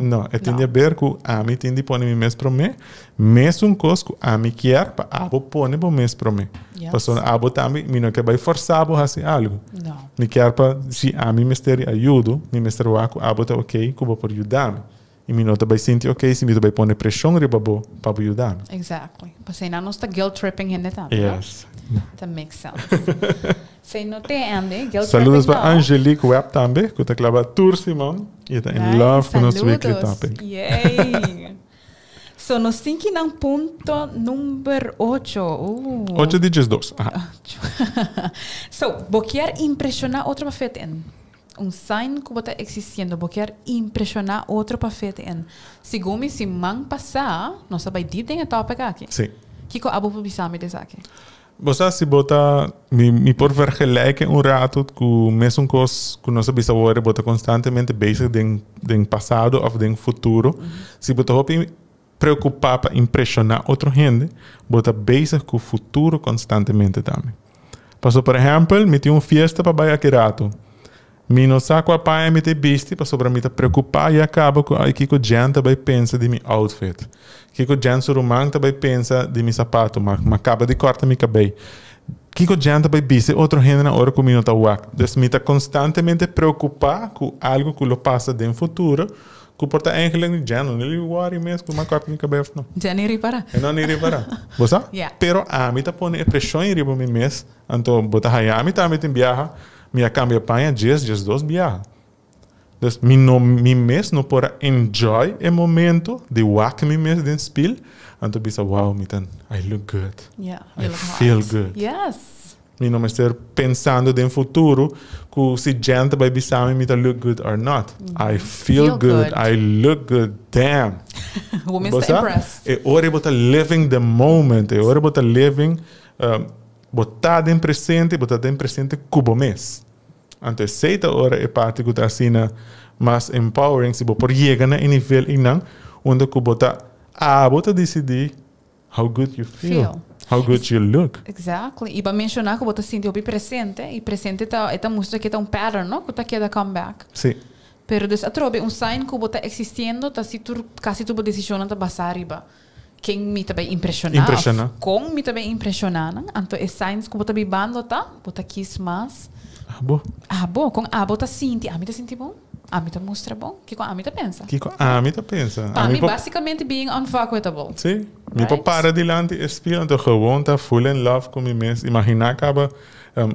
No, e tin di haber ku ami tin di pone mi mes promé, mesun kos ku ami kier pa abo pone bo mes promé. Pasobra abo tambe, mi no ke bai fòrsá bo hasi algu. Mi kier pa si ami mester di ayudo, mi mester wak ku abo ta oké ku bo por yuda mi. I mi no ta bai sinti oké si mi ta bai pone preshon riba bo pa bo yuda mi. Exactly. Pasobra nan nos ta guilt tripping hende tambe, no? Yes. That makes sense. Esei no te Andy, guilt tripping Saludos pa no. Angelique Webb tambe, ku ta klaba tur siman i ta in love ku nos weekly topic. Yay! So nos tin ki nan punto number ocho. Ooh. Ocho di 12. Aha. So, bo kier impresiona otro pa fit in? Un sign ku bo ta existiendo, bo kier impreshoná otro pa fit in. Segun mi siman pasá nos a bai deep den e topic aki. Sí. Kiko abo por bisa mi di esaki? Bo sa si bo ta, mi mi por vergelijken un rato ku mesun kos ku nos a bisa awor, bo ta konstantemente bezig den den pasado òf den futuro. Si bo ta hopi preokupá pa impreshoná otro hende, bo ta bezig ku futuro konstantemente tambe. Pasobra, por ehèmpel, mi tin un fiesta pa bai aki ratu. Mi no sa kua paña mi ta e bisti pasobra mi ta preokupá ya kaba ku ai kiko Jen ta bai pensa di mi outfit, kiko Jen su ruman ta bai pensa di mi sapatu, ma mi a kaba di kòrta mi kabei. Kiko Jen ta bai bisa e otro hendenan ora ku mi no ta wak? Dus mi ta konstantemente preokupá ku algu ku lo pasa den futuro Ku por ta eigenlijk ni Jen no ni worry mes ku mi a kòrta mi kabes no. Jen ni ripará. E no ni ripará. Bo sa? Ya. Pero ami ta pone e preshon ei riba mi mes, anto bo ta haña ami tambe tin biaha, mi a kambia paña djes 12 biaha. Dus mi no mi mes no por a enjoy e momento di wak mi mes den spil, anto bisa wow mi ta I look good. Ya, I you look hot. feel good. Yes. Mi no mester pensando den futuro ku si djent ta bai bisa mi mi ta look good or not. I feel good, I look good, damn. Bo mes ta impressed. E ora bo ta living the moment, e ora bo ta living, bo ta den presente, bo ta den presente ku bo mes. Anto esei ta ora e parti ku ta asina mas empowering, si bo por yega na e nivel einan unda ku bo ta abo ta disidí How good you feel. How good you look. Exactly. I bo a menciona cu bo ta sinti hopi presente. I presente ta, e ta mustra cu e ta un pattern, no? Cu ta keda come back. Si. Pero dus atrobe un sign cu bo ta existiendo ta si tur, casi tur bo decisionnan ta basa riba ken mi ta bay impresiona. Impresiona. Of con mi ta bay impresiona nan. Anto e signs cu bo ta bibando ta, bo ta kies mas. Abo. Abo. Con abo ta sinti. Ami ta sinti bon. Ami ta mustra bon. Kiko ami ta pensa? Kiko ami ta pensa? Pa mi, basicamente being unfuckwithable. Sí. Mi por para dilanti e spiel anto gewoon ta full in love ku mi mes. Imaginá kaba,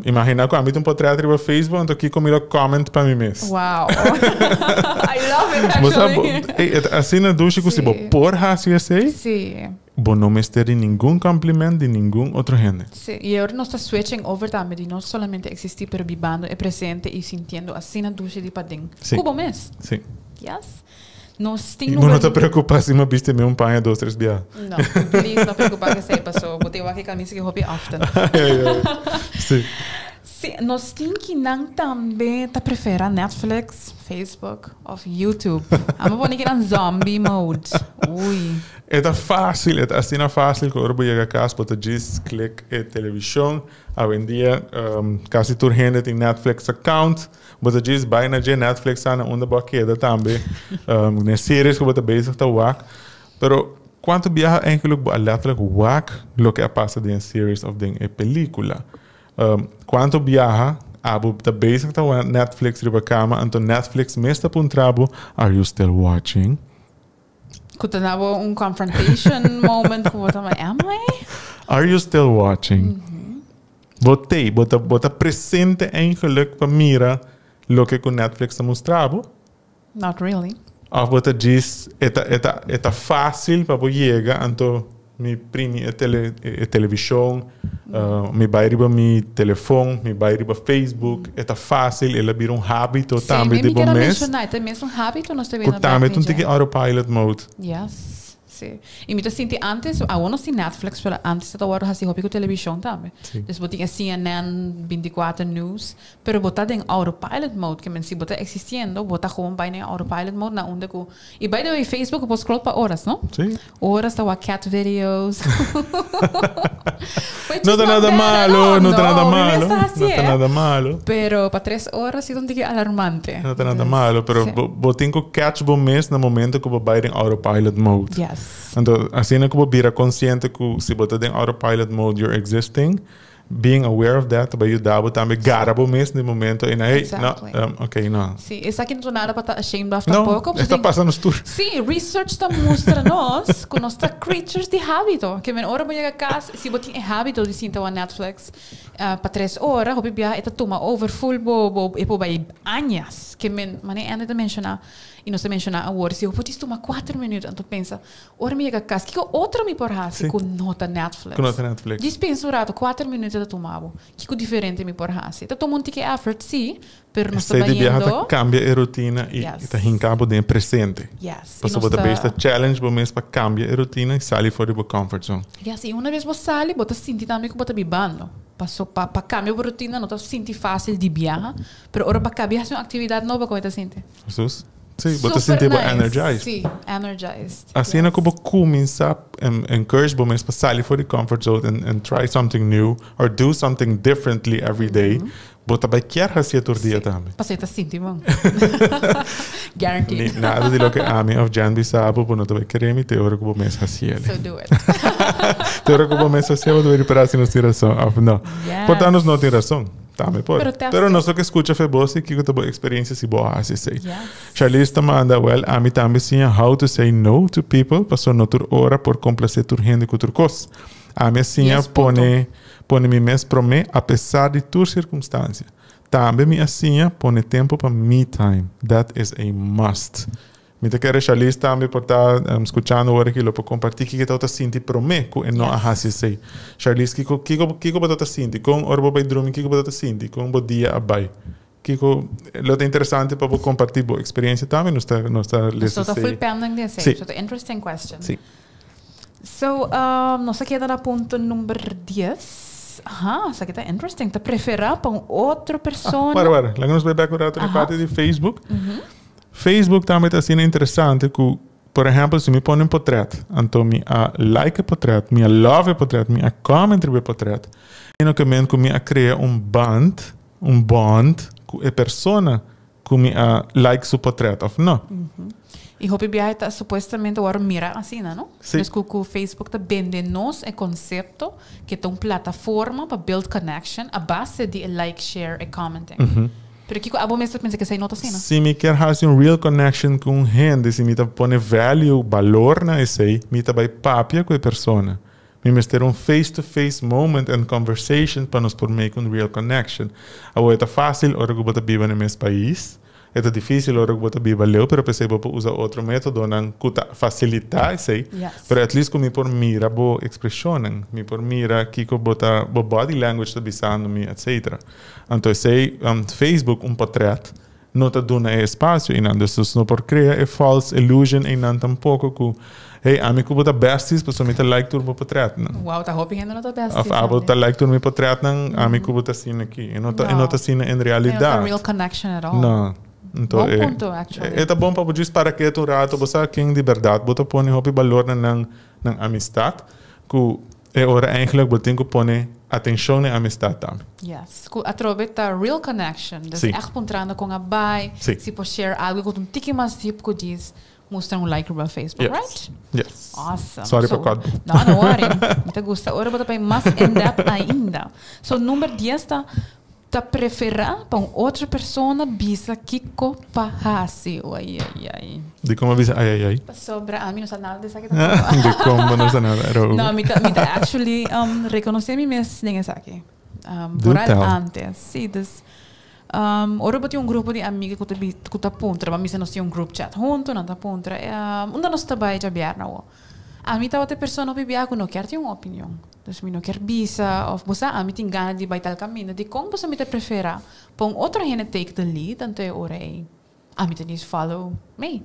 imaginá ku ami ta un potret riba Facebook anto kiko mi lo comment pa mi mes. Wow. I love it Bo sa, actually. ey, e ta asina dushi ku si bo por hasi esei. Sí. Bo no mester di ningun compliment di ningun otro hende. Sí, y ahora nos ta switching over tambe di no solamente existi pero bibando e presente y sintiendo asina dushi di paden. Sí. Cu bo mes. Sí. Yes. Nos tin Y bo no ta preocupa si mi a bisti mi un paña dos tres bia. No, please no preocupa cu esey paso bo tin wak e camisa ki hopi often. Sí. Sí, nos tin kinan tambe ta prefera Netflix, Facebook of YouTube. Amo pone kinan zombie mode. Uy. E ta fácil, e ta asina fácil ku ora bo yega kas bo ta djis klik e televishon. Awendia kasi tur hende tin Netflix account. Bo ta djis bai na dje Netflix sa na unda bo a keda tambe. Ne series ku bo ta bezig ta wak. Pero. Kuantu biaha eigenlijk bo a letterlijk wak loke a pasa den e series of den e pelicula? Kuantu biaha abo ta bezig ta wak Netflix riba kama anto Netflix mes ta puntra bo, Are you still watching? Ku ta na bo un confrontation moment ku bo ta am I? Are you still watching? Bo t'ei, bo ta bo ta presente eigenlijk pa mira loke ku Netflix ta mustra bo? Not really. Of bo ta djis e ta e ta e ta fácil pa bo yega anto mi primi e tele e televishon, mi bai riba mi telefon, mi bai riba Facebook, e ta fácil, el a bira un hábito tambe di bo mes. Sí, mi mi ker a menshoná, e ta mes un hábito nos ta Ku bira tambe ta un tiki autopilot mode. Yes. Sí. I mi ta sinti antes, awor nos tin Netflix, pero antes ta wòrdu hasi hopi ku televishon tambe. Sí. Dus bo tin e CNN, 24 News, pero bo ta den autopilot mode, ke men si bo ta existiendo, bo ta gewoon bai den autopilot mode na unda ku, i by the way Facebook bo por scroll pa oras, no? Sí. Oras ta wak cat videos. Which No is ta not nada bad at malo, all. no ta nada No, mi malo, mes ta no ta hasié. nada malo. Pero pa tres ora si ta un tiki alarmante. No ta nada Dus, malo, pero sí. bo, bo tin ku catch bo mes na momento ku bo bai den autopilot mode. Yes. Anto, asina ku bo bira konsiente ku si bo ta den autopilot mode, you're existing, being aware of that ta bai yuda bo tambe gara bo mes den momento ei na, hey, no, Exactly. ok, no. Sí, esaki no ta nada pa ta ashamed of No, tampoco. e ta pasa nos tur. Sí, research ta mustra nos ku nos ta creatures di hábito. Ke men ora bo yega kas, si bo tin e hábito di sinta wak Netflix, Pa tres ora hopi biaha e ta tuma over full bo bo e por bai añas ke men mane Andy ta menshoná i nos ta menshoná awor si bo por djis tuma kuater minuut anto pensa ora mi yega kas kiko otro mi por hasi ku no ta Netflix Ku no ta Netflix. Djis pensa un rato kuater minuut e ta tuma bo kiko diferente mi por hasi ta tuma un tiki effort si pero nos ta Esei di biaha ta bayendo kambia e rutina i Yes. ta hinka bo den e presente. Yes. I Pasobra nos bo ta ta bes ta challenge bo mes pa kambia e rutina i sali for di bo comfort zone. Yes, i una bes bo sali bo ta sinti tambe ku bo ta bibando. Paso pa pa kambia bo rutina no ta sinti fásil di biaha, pero ora bo a kabia hasi un aktividat nobo kon e ta sinti? Jesus. Sí, bo ta Super sinti bo nice. energized. Sí, energized. Asina Yes. ku bo kuminsá encourage bo mes pa sali for di comfort zone and and try something new or do something differently every day, Bo ta bai kier hacié tur dia tambe. Pasobra e ta sinti bon. Guaranteed. Ni nada di loke ami of Jan bisa bo, bo no ta bai kere mi te ora ku bo mes hacié. So do it. Te ora ku bo mes hacié, bo ta bai ripara si nos tin rason of no. Yes. Por ta nos no tin rason. Tambe por. Pero test Pero it. nos lo ke scucha fe bo si kiko ta bo experiencia si bo a haci esei. Yes. Charlize ta manda, Well, ami tambe siña how to say no to people, pasobra no tur ora por complace tur hende ku tur kos. Ami a siña Yes, punto. pone Pone mi mes promé apesar di tur sirkunstansia. Tambe mi a siña pone tempu pa me time. That is a must. Mi ta kere Charlize tambe por ta skuchando ora ki lo por kompartí kiko e tabata sinti promé ku e no a hasi esei. Charlize, kiko kiko kiko bo tabata sinti? Kon ora bo bai drumi kiko bo tabata sinti? Kon bo dia a bai? Kiko lo ta interesante pa bo kompartí bo eksperensia tambe. Nos ta nos ta lesa Nos ta esei. full pending di esei. Sí. So ta interesting question. Sí. So, nos a keda na punto number dies. Aha, esaki ta interesting. Ta preferá pa un otro persona. Ah, wara, wara. Laga nos bai bek un rato na e parti di Facebook. Facebook tambe ta asina interesante ku, por ehèmpel, si mi pone un potrèt, anto mi a like e potrèt, mi a love e potrèt, mi a comment riba e potrèt, e no ke men ku mi a krea un band, un bond ku e persona Ku mi a like su potret of no. I hopi biaha ta supuestamente wòrdu mira asina, no? Sí. Dus ku ku Facebook ta bende nos e konsepto ke ta un plataforma pa build connection a base di e like, share e commenting. Pero kiko abo mes ta pensa ku esei no ta asina? Si mi kier hasi un real connection ku un hende, si mi ta pone value, balor na esei, mi ta bai papia ku e persona. Mi mester un face to face moment and conversation pa nos por make un real connection. Awor e ta facil ora cu bo ta biba na e mes pais, e ta dificil ora cu bo ta biba leu, pero p'esey bo por usa otro metodonan cu ta facilita esey. Pero at least cu mi por mira bo expresionnan, mi por mira kico bo ta, bo body language ta bisando mi, etcetera. Anto esey, Facebook un potret no ta duna e espacio einan. Dus nos no por crea e false illusion einan tampoco cu, hey, ami cu bo ta besties pasobra mi ta like tur bo potretnan. Wow, ta hopi hende no ta besties. Of abo ta like tur mi potretnan, ami cu bo ta asina aki. E no ta, e no ta asina en realidad. E no ta real connection at all. No. Anto Bon e, punto, actually. E ta bon pa bo djis para ketu un rato, bo sa ken di berdad bo ta pone hopi balor na nan, nan amistad, cu E ora eigenlijk bo tin ku pone atenshon na e amistad tambe. Yes, ku atrobe ta real connection. Dus Sí. echt puntrando kon a bai, Sí. si por share algo ku ta un tiki mas diep ku djis Mustra un like riba Facebook, Yes. right? Yes. Awesome. Sorry So, pa cut. No, no worry. Mi ta gusta. Ora bo ta bay mas in depth ainda. So, number 10 ta prefera pa un otro persona bisa kico pa hasi. Ai, ai, ai. Di con bisa ai, ai, ai? Pasobra ami no sa nada di esaki tampoco. Di con no sa nada. Ro. No, mi ta actually reconoce mi mes den esaki. Do Vooral tell. antes. Si, dus ora bo tin un grupo di amigo cu ta puntra, ma misa nos tin un group chat hunto, nan ta puntra: "Unda nos ta bay diabierna o?" Ami ta otro persona bibiá cu no kier tin un opinion. Dus mi no kier bisa of bo sa, ami tin gana di bay tal camino. Di con bo mi ta prefera pa un otro hende take the lead, anto e ora ey ami ta just follow me.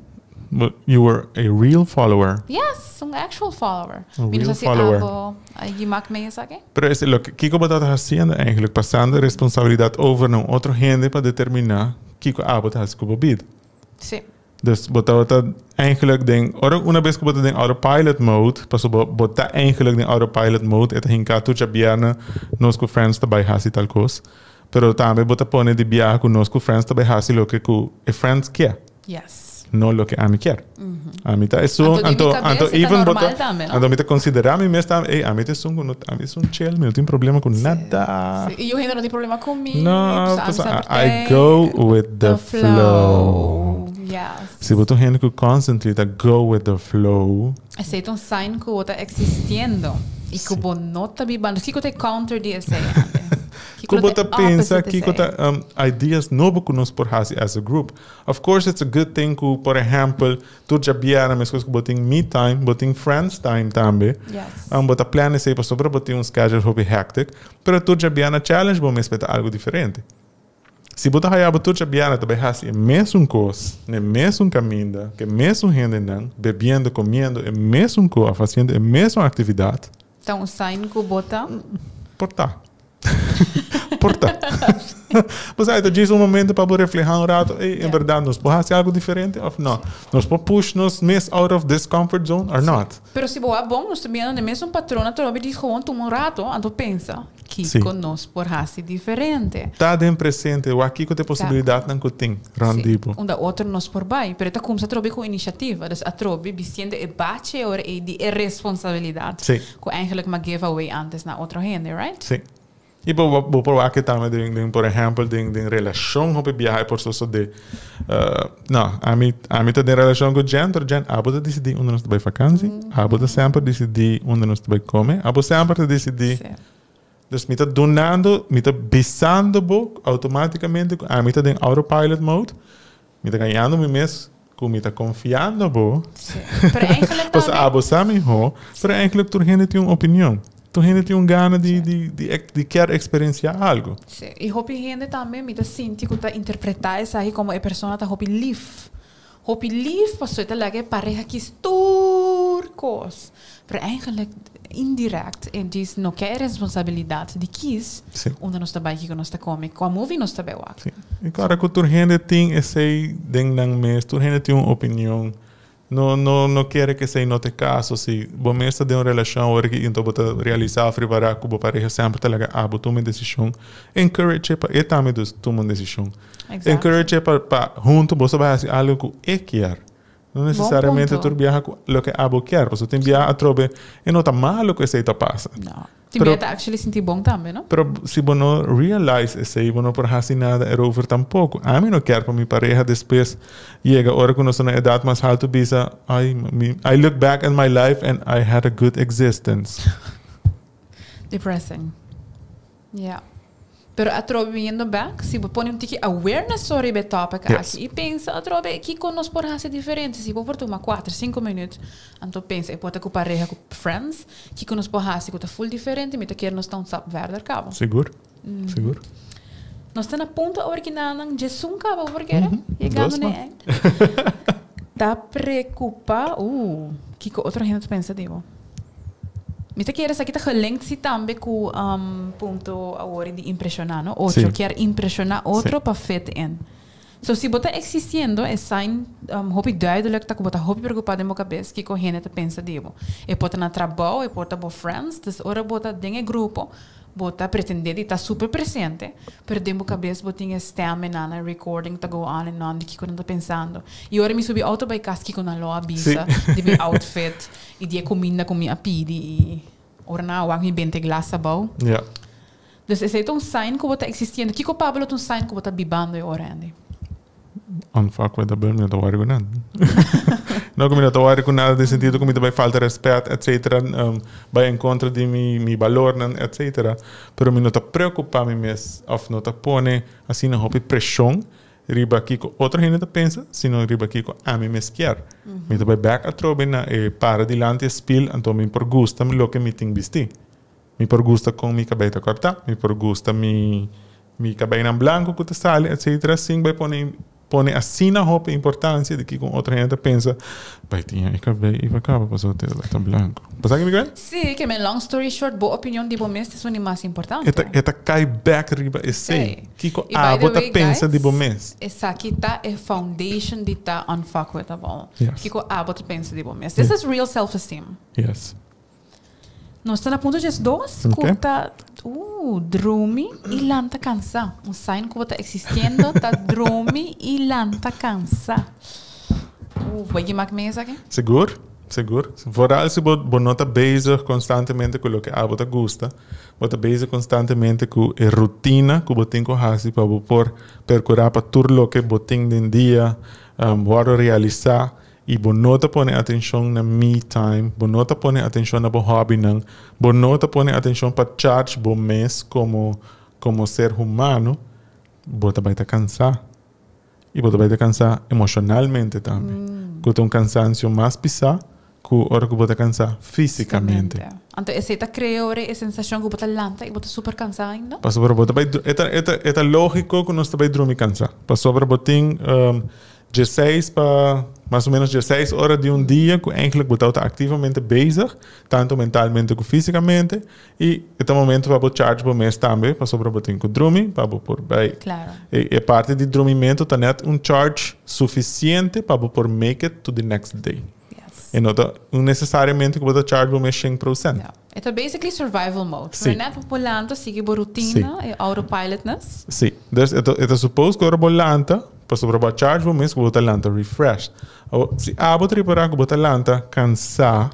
But you were a real follower. Yes, un actual follower. A Mi no real sa si follower. abo ay mak mee esaki? Pero es loke kico bo ta haciendo eigenlijk, pasando responsabilidad over na otro hende pa determina kico abo ta haci cu bo bida. Dus bo ta eigenlijk den ora una vez cu bo ta den autopilot mode, paso bo ta eigenlijk den autopilot mode, e ta hinca tur diabierna nos cu friends ta bay hasi tal cos. Pero tambe bo ta pone di biaha cu nos cu friends ta bay hasi loke cu e friends kier. No loke ami kier. Ami ta esun Anto, anto di mi anto cabeza ta even normal bo ta tambe, no? Anto mi ta considera mi mes tambe, ey, ami ta esun cu no, ami ta un chill, mi no tin problema cu nada. Si. Y yo no tin problema cu mi. No, Pues, pues, ami sempre I tin go with the flow. Si bo ta hende cu constantly ta go with the flow, Esey ta un sign cu ta existiendo. Y cu bo no ta bibando. Kico ta counter di esey, Andy? Cu bo ta pensa Opposite kico esey? Ta ideas nobo cu nos por hasi as a group. Of course it's a good thing cu, por ehempel, tur diabierna, mescos cu bo tin me time, bo tin friends time tambe. Bo ta plan esey pasobra bo tin un schedule hopi hectic, pero tur diabierna challenge bo mes pa algo diferente. Si bo ta haya bo tur diabierna ta bay hasi e mesun cos, ne mesun caminda, cu mesun hendenan, bebiendo, comiendo, e mesun cos, haciendo e mesun actividad. Ta un sign cu bo ta. Por ta. Por ta. Pues ey, ta un momento pa refleha un rato, ey, en berdad, nos por haci algo diferente of no? Nos por push nos mes out of this comfort zone or not? Pero si bo ta bon, nos tambe na mesun patron, atrobe di gewoon tuma un rato, anto pensa kico nos por hasi diferente. Ta den presente, wak kico ta posibilidad nan cu tin, rond di bo. Unda otro nos por bay, pero ta cuminsa atrobe cu iniciativa, dus atrobe bistiendo e bachi ora e di e responsabilidad. Cu eigenlijk m'a give away antes na otro hende, right? Si. Y bo por wak tambe den, por ehempel, den relacion hopi biaha por so de no, ami ta den relacion cu Jen, pero Jen, abo ta decidi unda nos ta bay vakantie, abo ta semper decidi unda nos ta bay come, abo semper ta decidi. Dus mi ta donando, mi ta bisando bo automaticamente, ami ta den autopilot mode, mi ta gañando mi mes, cu mi ta confiando bo. Pero eigenlijk Pues tambe abo sa miho, pero eigenlijk tur hende tin un opinion. Tur hende tin un gana di kier experiencia algo. Si. Y hopi hende tambe mi ta sinti cu ta interpreta esaki como e persona ta hopi lief. Hopi lief, paso ta laga pareha kies tur cos. Pero eigenlijk indirect e diz no kier responsabilidad di kies unda nos ta bay, kico nos ta come, cua movie nos ta bay wak. Si. Y claro cu tur hende tin esey den nan mes, tur hende tin un opinion. No, no kier cu esey no ta caso. Si bo mes ta den un relacion ora cu anto bo ta realisa, prepara cu bo pareha semper ta laga abo tuma decision. Encourage pa e tambe dus tuma un decision. Encourage pa hunto bo bay haci algo cu e kier. No necesariamente Punto. tur biaha cu loke abo kier. Paso tin biaha atrobe e no ta malo cu esey ta pasa. No. Tin Pero- ta actually sinti bon tambe, no? Pero si bo no realize esey, bo no por haci nada erover tampoco. Ami no kier pa mi pareha despues yega ora cu nos na edad mas halto bisa, I look back at my life and I had a good existence. Depressing. Yeah. Pero atrobe yendo back, si bo pone un tiki awareness sobre e topic aki y pensa atrobe kico nos por haci diferente, si bo por tuma 4, 5 minuut, anto pensa e por ta cu pareha, cu friends, kico nos por haci cu ta full diferente, mi ta kere nos ta un stap verder caba. Sigur? Sigur? Nos ta na punto awor cu nan 11 caba, porque yegando Dos, na man. eind. Ta preocupa, kico otro hende ta pensa di bo? Mi ta kere esaki ta gelinkt si tambe cu punto awor di impresiona, no? Otro kier impresiona otro pa fit in. So si bo ta existiendo, e sign hopi duidelijk ta ku bo ta hopi preokupá den bo kabes kiko hende ta pensa di bo. E por ta na trabou, e por ta bo friends, dus ora bo ta den e grupo, bo ta pretendé di ta super presente, pero den bo kabes bo tin e stem e nan, e recording ta go on and on di kiko nan ta pensando. I ora mi subi auto bai kas kiko nan lo a bisa di mi outfit i di e kuminda ku mi a pidi i ora nan a wak mi bente glas abou. Dus esei ta un sign ku bo ta existiendo. Kiko pa bo lo ta un sign ku bo ta bibando e ora, Andy? Unfuckwithable, mi no ta wòri ku nada. No ku mi no ta wòri ku nada den sentido ku mi ta bai falta rèspèt, etcetera, bai en kontra di mi mi balornan, etcetera. Pero mi no ta preokupá mi mes òf no ta pone asina hopi preshon riba kiko otro hende ta pensa, sino riba kiko ami mes kier. Mi ta bai bèk atrobe na e para dilanti e spil, anto mi por gusta loke mi tin bistí. Mi por gusta kon mi kabei ta kòrtá, mi por gusta mi mi kabeinan blanku ku ta sali, etsetera, sin bai pone pone asina hopi importansia di kiko un otro hende ta pensa, bai tin e kabei i bai kaba pasobra ta ta blanku. Bo sa ke mi kere? Sí, ke men long story short, bo opinion di bo mes ta esun di mas importante. E ta e ta kai bèk riba esei. Kiko abo ta pensa di bo mes? Esaki ta e foundation di ta unfuckwithable. Kiko abo ta pensa di bo mes? This is real self esteem. Yes. Nos ta na punto 12 ku ta drumi i lanta kansa. Un sign ku bo ta existiendo ta drumi i lanta kansa. Bo a mak mee esaki? Sigur, sigur. Vooral si bo bo no ta bezig konstantemente ku loke abo ta gusta. Bo ta bezig konstantemente ku e rutina ku bo tin ku hasi pa bo por perkurá pa tur loke bo tin den dia wòrdu realisá. I bo no ta pone atenshon na me time, bo no ta pone atenshon na bo hobbynan, bo no ta pone atenshon pa charge bo mes komo komo ser humano, bo ta bai ta kansá. I bo ta bai ta kansá emoshonalmente tambe, ku ta un kansansio mas pisá ku ora ku bo ta kansá físikamente. Anto esei ta krea ora e sensashon ku bo ta lanta i bo ta super kansá ainda? Pasobra bo ta bai e ta e ta e ta lógiko ku nos ta bai drumi kansá, pasobra bo tin Dieseis pa mas o menos 16 ora di un dia ku eigenlijk bo tabata aktivamente bezig, tantu mentalmente ku físikamente, i e ta momento pa bo charge bo mes tambe pasobra bo tin ku drumi pa bo por bai. Claro. E e parti di drumimentu ta net un charge sufisiente pa bo por make it to the next day. Yes. E no ta nesesariamente ku bo ta charge bo mes shen prosent. Ja. E ta basically survival mode. Sí. Net bo lanta, sigui bo rutina, e autopilotness. Sí. Dus e ta, e ta suppose ku ora bo lanta, pasobra bo a charge bo mes ku bo ta lanta refreshed. Awor, si abo ta ripará ku bo ta lanta kansá,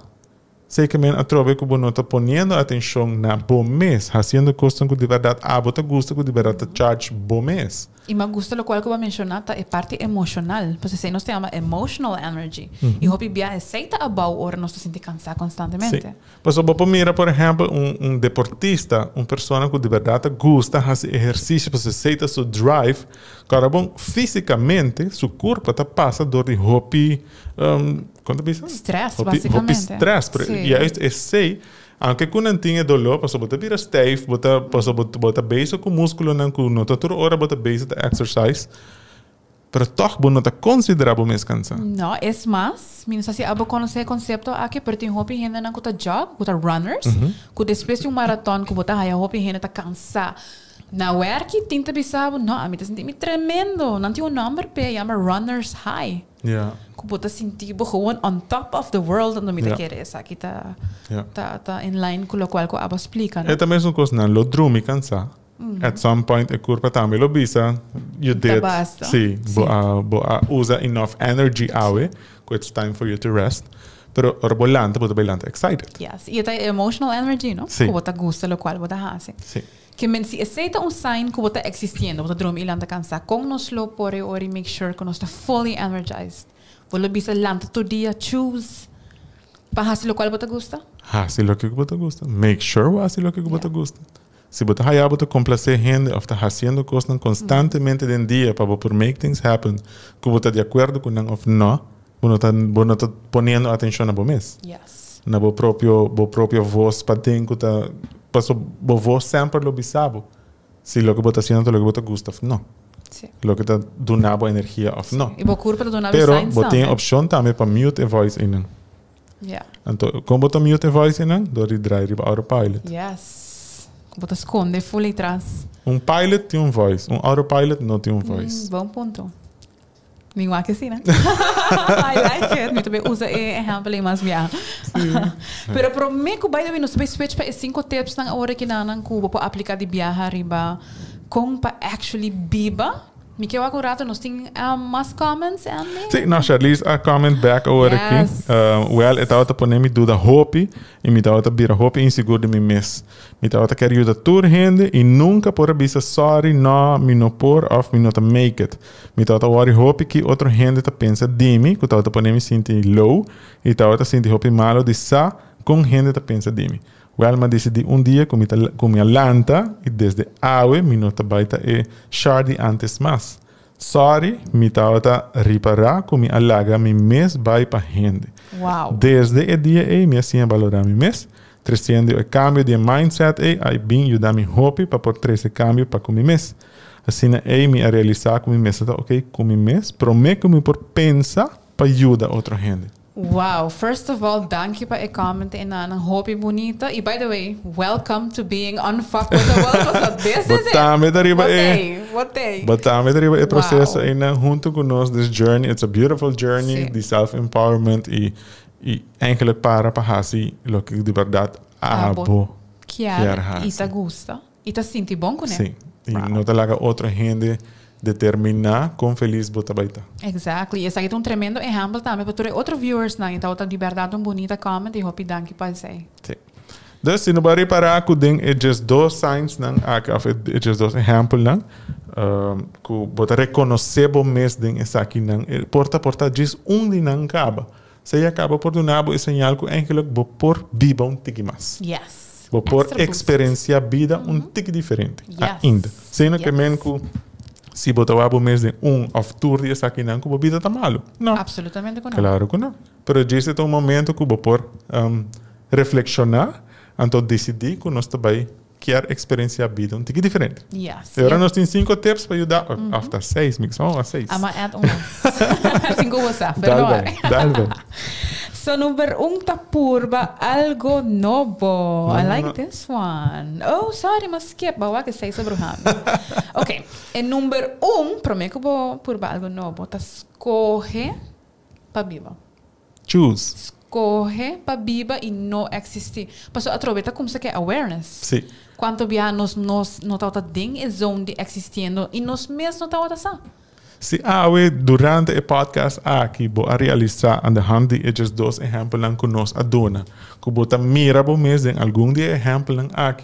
zekermente atrobe ku bo no ta poniendo atenshon na bo mes, hasiendo kosnan ku di bèrdat abo ta gusta, ku di bèrdat ta charge bo mes. I mi a gusta lokual ku bo a menshoná ta e parti emoshonal. Pues esei nos ta yama emotional energy. I hopi bia esei ta abou ora nos ta sinti kansá konstantemente. Sí. Pasobra bo por mira, por ehèmpel, un un deportista, un persona ku di bèrdat ta gusta hasi ehersisio, pasobra esei ta su drive. Kòrda bon, físikamente su kurpa ta pasa dor di hopi, kon ta bisa? Strès, Hopi hopi basikamente. strès. Pero Sí. juist esei, aunke ku nan tin e doló, pasobra bo ta bira stijf, bo ta pasobra bo ta bezig ku múskulonan ku no ta tur ora bo ta bezig ta exercise. Pero tòg bo no ta konsiderá bo mes kansá. No, es mas, mi no sa si abo konosé e konsepto aki, pero tin hopi hendenan ku ta jog, ku ta runners, ku despues di un maraton ku bo ta haya hopi hende ta kansá. Na wèrki tin ta bisa bo, no, ami ta sinti mi tremendo. Nan tin un nòmber p'e, yama runners high. Ku bo ta sinti bo gewoon on top of the world, anto mi ta kere esaki ta ta in line ku lokual ku abo a splika, no? E ta mesun kos, nan lo drumi kansá. At some point e curpa tambe lo bisa, you did. basta. Sí, bo a, bo a usa enough energy awe, cu it's time for you to rest. Pero ora bo lanta, bo ta bay lanta excited. Yes, y e ta e emotional energy, no? Sí. Cu bo ta gusta locual bo ta haci. Sí. Ke men si esey ta un sign cu bo ta existiendo, bo ta drumi y lanta cansa, con nos lo por e ora y make sure cu nos ta fully energized? Bo lo bisa lanta tur dia, choose pa haci locual bo ta gusta? Haci loke cu bo ta gusta. Make sure bo haci loke cu bo ta gusta. Si bo ta haya bo ta complacé hende of ta haciendo cosnan constantemente den dia pa bo por make things happen cu bo ta di acuerdo cu nan of no, bo no ta bo no ta poniendo atencion na bo mes. Yes. Na bo propio bo propio voz paden cu ta paso bo voz semper lo bisa bo si loke bo ta haciendo ta loke bo ta gusta of no. Si. Loke ta duna bo energia of no. Y bo curpa ta duna bo Pero signs bo tin tambe. opcion tambe pa mute e voice eynan. Yeah. Anto, kon bo ta mute e voice einan? Dor di draai riba autopilot. Yes. Bo ta skonde full ei tras. Un pilot tin un voice, un autopilot no tin un voice. Bon punto. Mi wak asina. I like it. Mi ta bay usa e ehempel ei mas bia. Pero prome ku by the way nos ta bay switch pa e cinco tips nan awor aki nan ku bo por aplica di biaha riba kon pa actually biba. Mi ke wak un rato nos tin mas comments Andy? Si, no Charlize a comment back awor aki. Yes. Well e tabata pone mi duda hopi y mi tabata bira hopi insigur di mi mes. Mi tabata kier yuda tur hende y nunca por a bisa sorry, no, mi no por of mi no ta make it. Mi tabata worry hopi ki otro hende ta pensa di mi, ku tabata pone mi sinti low i tabata sinti hopi malo di sa kon hende ta pensa di mi. Wèl, m'a disidí un dia ku mi ta ku mi a lanta i desde awe mi no ta bai ta e Shar di ántes mas. Sorry, mi tabata ripará ku mi a laga mi mes bai pa hende. Wow. Desde e dia ei mi a siña balorá mi mes. Tresiendo e kambio di e mindset ei a bin yuda mi hopi pa por trese kambio pa ku mi mes. Asina ei mi a realisá ku mi mester ta oké ku mi mes promé ku mi por pensa pa yuda otro hende. Wow, first of all danki pa e comment einan, hopi bunita y by the way welcome to being unfuckwithable pasobra this Bo is it. tambe ta riba Bo e t'ei, bo t'ei. Bo tambe ta riba e proseso Wow. einan hunto ku nos this journey, it's a beautiful journey Sí. di self empowerment y y eigenlijk para pa hasi loke di bèrdat Abo abo kier kier y hasi. ta gusta. I ta sinti bon kuné. Sí. I no ta laga otro hende determiná kon felis bo ta bai ta. Exactly. Esaki ta un tremendo ehèmpel tambe pa tur e otro viewersnan. I tabata di bèrdat un bunita comment i hopi danki pa esei. Sí. Dus si no bo a ripará ku den e djesdos signsnan aki òf e djesdos ehèmpelnan ku bo ta rekonosé bo mes den esakinan, e por ta por ta djis un di nan kaba. Esei a kaba por duna bo e señal ku eigenlijk bo por biba un tiki mas. Yes. Bo por Extra boost. eksperensiá bida un tiki diferente Yes. ainda. Esei no ke Yes. men ku si bo ta wak bo mes den un òf tur di esakinan ku bo bida ta malu. No. Absolutamente ku no. Klaro ku no. Pero djis e ta un momento ku bo por reflekshoná anto disidí ku nos ta bai kier experiencia bida un tiki diferente. Yes. Y ahora nos tin cinco tips pa yuda, mm -hmm. of ta seis, mi son a seis. Ama add un mas. Cinco WhatsApp, pero Dal ben, dal ben. So number un ta purba algo nobo. No, I no, like no. this one. Oh, sorry, ma skip. Bawa que seis sobre Ok, e number un, prome ku bo purba algo nobo, ta scoge pa biba. Choose. Skohe pa biba i no eksistí. Pasobra atrobe ta kumsa ku e awareness. Sí. Kuantu biaha nos nos no tabata den e zone di eksistiendo i nos mes no tabata sa. Si awe durante e podcast aki bo a realisá aan de hand di e djes dos ehèmpelnan ku nos a duna, ku bo ta mira bo mes den algun di e ehèmpelnan aki,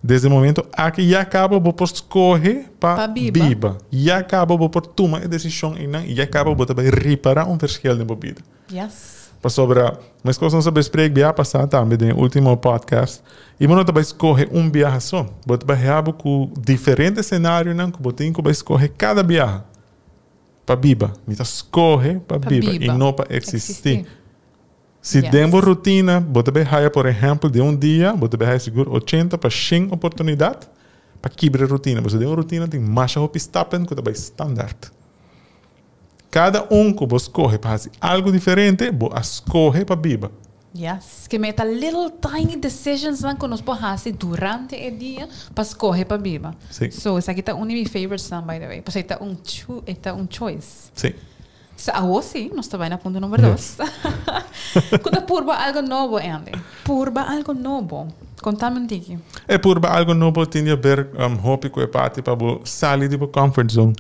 Desde e momento aki ya caba bo por scoge pa Pa biba. biba. Ya caba bo por tuma e decision einan y ya caba bo ta bay ripara un verschil den bo bida. Yes. Pasobra, mescos nos a bespreek bia pasa tambe den e ultimo podcast, y bo no ta bay scoge un biaha so. Bo ta bay habo cu diferente scenarionan cu bo tin cu bay scoge cada biaha pa biba. Mi ta scoge pa Pa biba y biba. no pa existi. Existi. Si Yes. den bo rutina bo ta bay haya por ehempel den un dia bo ta bay haya sigur ochenta pa shen oportunidad pa kibra e rutina. Pasobra den un rutina tin masha hopi stappen cu ta bay standaard. Cada un cu bo scoge pa haci algo diferente bo a scoge pa biba. Yes. Ke meta little tiny decisions nan cu nos por haci durante e dia pa scoge pa biba. Si. So esaki ta un di mi favorites nan by the way. Pasobra e ta un e ta un choice. Si. Sa awo si, nos ta bai na punto number dos. Ku ta purba algo nobo, Andy. Purba algo nobo. Kontami un tiki. E purba algo nobo tin di haber hopi ku e parti pa bo sali di bo comfort zone.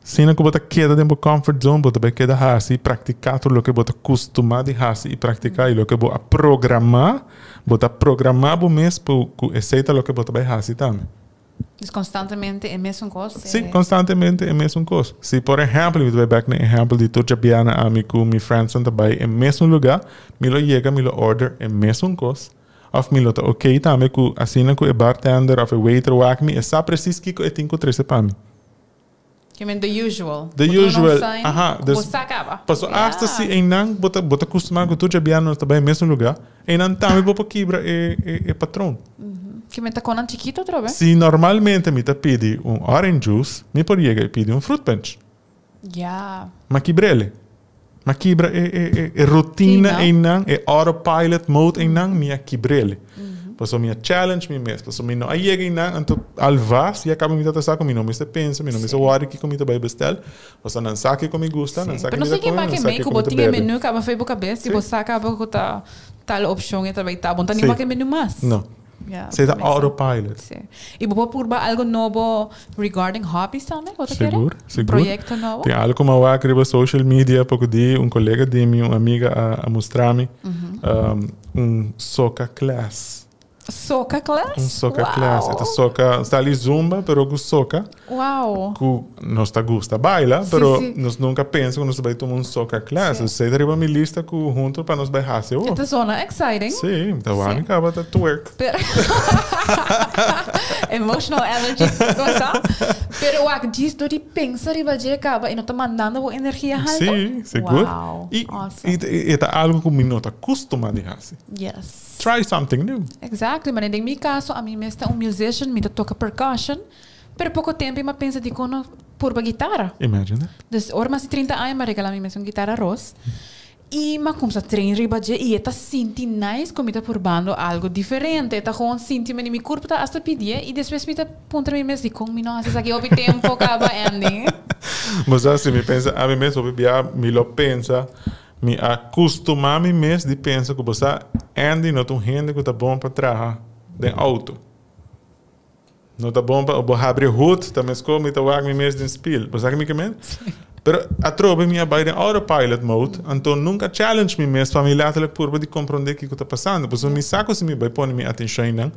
Sina ku bo ta keda den bo comfort zone, bo ta bai keda hasi i praktiká tur loke bo ta kustumá di hasi i praktiká i loke bo a programá, bo ta programá bo mes ku esei ta loke bo ta bai hasi tambe. Dus constantemente e mesun cos? Sí, constantemente e mesun cos. Si por ehempel, mi ta bai bek na e ehempel di tur djabiana ami cu mi friendsnan ta bai e mesun luga, mi lo yega mi lo order e mesun cos. Of mi lo ta ok tambe cu asina cu e bartender of e waiter wak mi, e sa precies kico e tin cu trece pa mi. You mean the usual? The Bo duna un usual, sign aha. cu Dus, bo sa caba. Paso hasta si einan bo ta, bo ta custumá cu tur djabiana nos ta bai e mesun luga, einan tambe bo por kibra e, e, e patron. Ke men ta konan chikito atrobe? Si normalmente mi ta pidi un orange juice, mi por yega i pidi un fruit punch. Ya. Ma kibr'el. Ma kibra e, e, e, e rutina Tina. einan, e autopilot mode einan, mi a kibr'el. Paso mi a challenge mi mes, paso mi no a yega einan, anto alvast ya caba mi tata sa cu mi no mester pensa, mi no mester worry kico mi ta bay bestel, paso nan sa kico mi gusta, nan sa Pero kico no mi ta sé come, ke nan sa make kico ku bo mi ta tin e bebe. menu kaba for bo kabes i bo sa kaba ku ta tal opshon e ta bay ta. Bo no ta ni wak e menu mas. No. Yeah, Esei ta makes sense. autopilot. Sí. I bo por purba algo nobo regarding hobbies tambe, bo ta kere? Sigur, Un sigur. proyecto nobo? Tin algo ku mi a wak riba social media poko di un kolega di mi, un amiga a mustra mi, un soca class. Soca class? Un soca class. E ta soca, style di zumba, pero ku soca. Wow. Ku nos ta gusta baila, pero nos nunca pensa ku nos ta bai tuma un soca class. Esei ta riba mi lista ku hunto pa nos bai hasi awor. E ta zona exciting. Sí, mi ta wak mi kaba ta twerk. Pero Emotional energy cosa. Pero wak, djis dor di pensa riba dje kaba e no ta mandando bo energia halto? Sí, sigur. Wow, I, awesome. i e ta algo ku mi no ta kustuma di hasi. Yes. Try something new. Exactly, maar den mi caso ami mes ta un musician, mi ta toca percussion, pero poco tempo mi a pensa dicon no purba guitarra. Imagine that. Dus ora mi a hasi 30 aña mi a regala mi mes un guitarra ros y mi a cumsa train riba dje y e ta sinti nice cu mi ta purbando algo diferente, e ta gewoon sinti meni mi curpo ta hasta pidie y despues mi ta puntra mi mes dicon mi no hasi esaki hopi tempo caba Andy. Bo sa si mi pensa ami mes hopi bia mi lo pensa Mi a kustumá mi mes di pensa ku bo sa Andy no ta un hende ku ta bon pa traha den outo. No ta bon pa bo habri hut, ta meskos mi ta wak mi mes den spil. Bo sa ke mi ke men? Pero atrobe mi a bai den autopilot mode, anto nunka challenge mi mes pa mi letterlijk purba di komprondé kiko ta pasando. Pasobra mi sa ku si mi bai pone mi atenshon einan,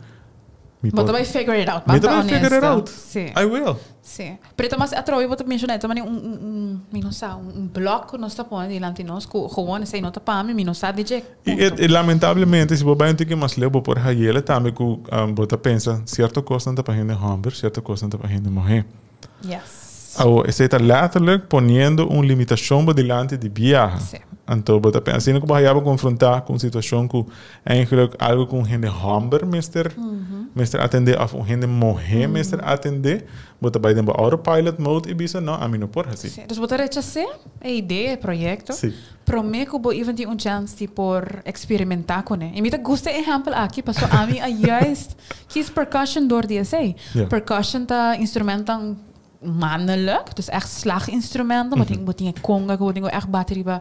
mi Bo por ta bai figure it out. Mi Ban ta ta bai figure it honesto. out. Sí. I will. Sí. Pero ta mas atrobe bo ta menciona, e ta mane un, un, un, mi no sa, un, un blok cu nos ta pone dilanti nos cu gewoon esey no ta pa mi, mi no sa di dje. I Punto. e, e lamentablemente si bo bai un tiki mas leu bo por hayele tambe cu um, bo ta pensa cierto cosnan ta pa hende homber, cierto cosnan ta pa hende muhe. Yes. Awo, esey ta letterlijk poniendo un limitacion bo dilanti di biaha. Sí. Anto bo ta pensa, asina cu bo haya bo confronta cu un situacion cu Eigenlijk algo ku un hende hòmber mester mester atendé òf un hende muhé mester atendé, bo ta bai den bo autopilot mode i bisa no, ami no por hasi. Sí, dus bo ta rechas'é e idea, e proyekto, Sí. promé ku bo even tin un chèns di por eksperimentá kuné. I mi ta gusta e ehèmpel aki paso ami a juist kies percussion dor di esei. Ja. Percussion ta instrumentan mannelijk, dus echt slaginstrumenten. Bo tin bo tin e conga ku bo tin ku echt bati riba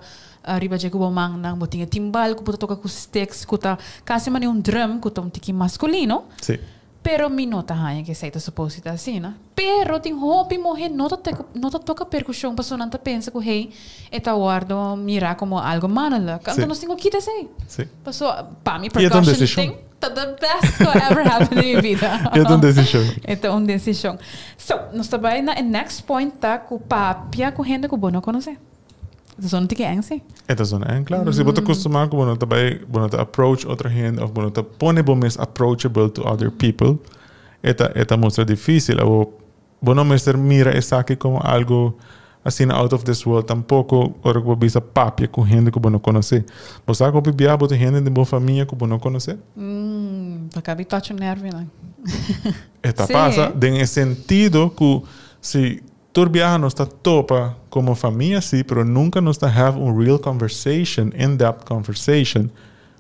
riba dje ku bo mannan, bo tin e timbal ku bo ta toka ku sticks ku ta kasi manera un drum ku ta un tiki maskulino. Sí. Pero mi no ta haña ku esei ta supos di ta asina. Pero tin hopi muhé no ta no ta toka perkushon pasobra nan ta pensa ku hey e ta wòrdu mirá komo algu mannelijk. Sí. Anto nos tin ku kita esei. Sí. Pasobra pa mi I e ta un percussion desishon. tin Ta the best ku ever happen den mi bida. E ta un desishon. E ta un desishon. So, nos ta bai na e next point ta ku papia ku hende ku bo no konosé. E ta zona tiki eng si. E ta zona eng, klaro. Si bo ta kustumá ku bo no ta bai, bo no ta approach otro hende òf bo no ta pone bo mes approachable to other people, e ta e ta mustra difísil. Awor, Bo no mester mira esaki como algo asina out of this world tampoco ora cu bo bisa papia cu hende cu bo no conoce. Bo sa cu hopi biaha bo tin hende den bo famia cu bo no conoce? Mm, ta cabi touch un nervionan. E ta Sí. pasa den e sentido cu si tur biaha nos ta topa como famia si, pero nunca nos ta have un real conversation, in-depth conversation,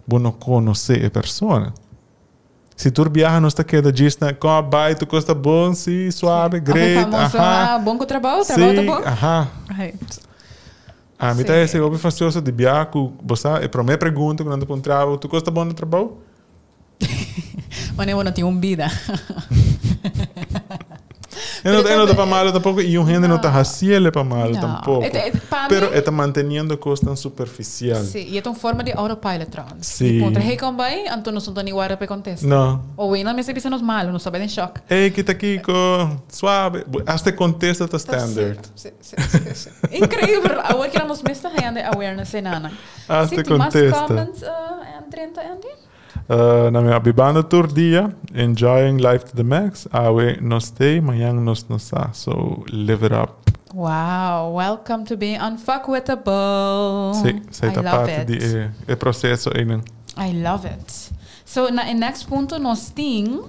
bo no conoce e persona. Si tur biaha nos ta keda djis na kon a bai, tur kos ta bon, si, suave, great, Of e famoso, aha. ah, bon ku trabou, trabou ta Si, bon. aha. Right. Ami ta Si. hesei hopi fastioso di biaha ku bo sa e prome pregunta ku nan ta puntra bo, tur kos ta bon na trabou? Wanneer bo no tin un bida. E no, e no ta pa malo tampoco y un hende no ta haciele pa malo No. tampoco. E ta- e- pa Pero mi- e ta manteniendo cosnan superficial. Sí, y e ta un forma di autopilot trouwens. Sí. Di puntra, hey, con bai? Anto nos no ta ni warda pa e contesta. No. O wena mester bisa nos malo, nos ta bai den shock. Hey, kita kiko? Suave. Hasta e contesta ta standard. Sí, sí, sí, sí. Increíble. Awor kira nos mes ta hañando e awareness enanan. Hasta Sí, e tin mas contesta. comments uh, drenta, Andy? Na mi a bibando tur dia, enjoying life to the max, awe nos t'ey, mañan nos no sa, so live it up. Wow, welcome to being unfuckwithable. Sí, esey I ta love parti it. di e, e proceso eynan. I love it. So, na e next punto nos tin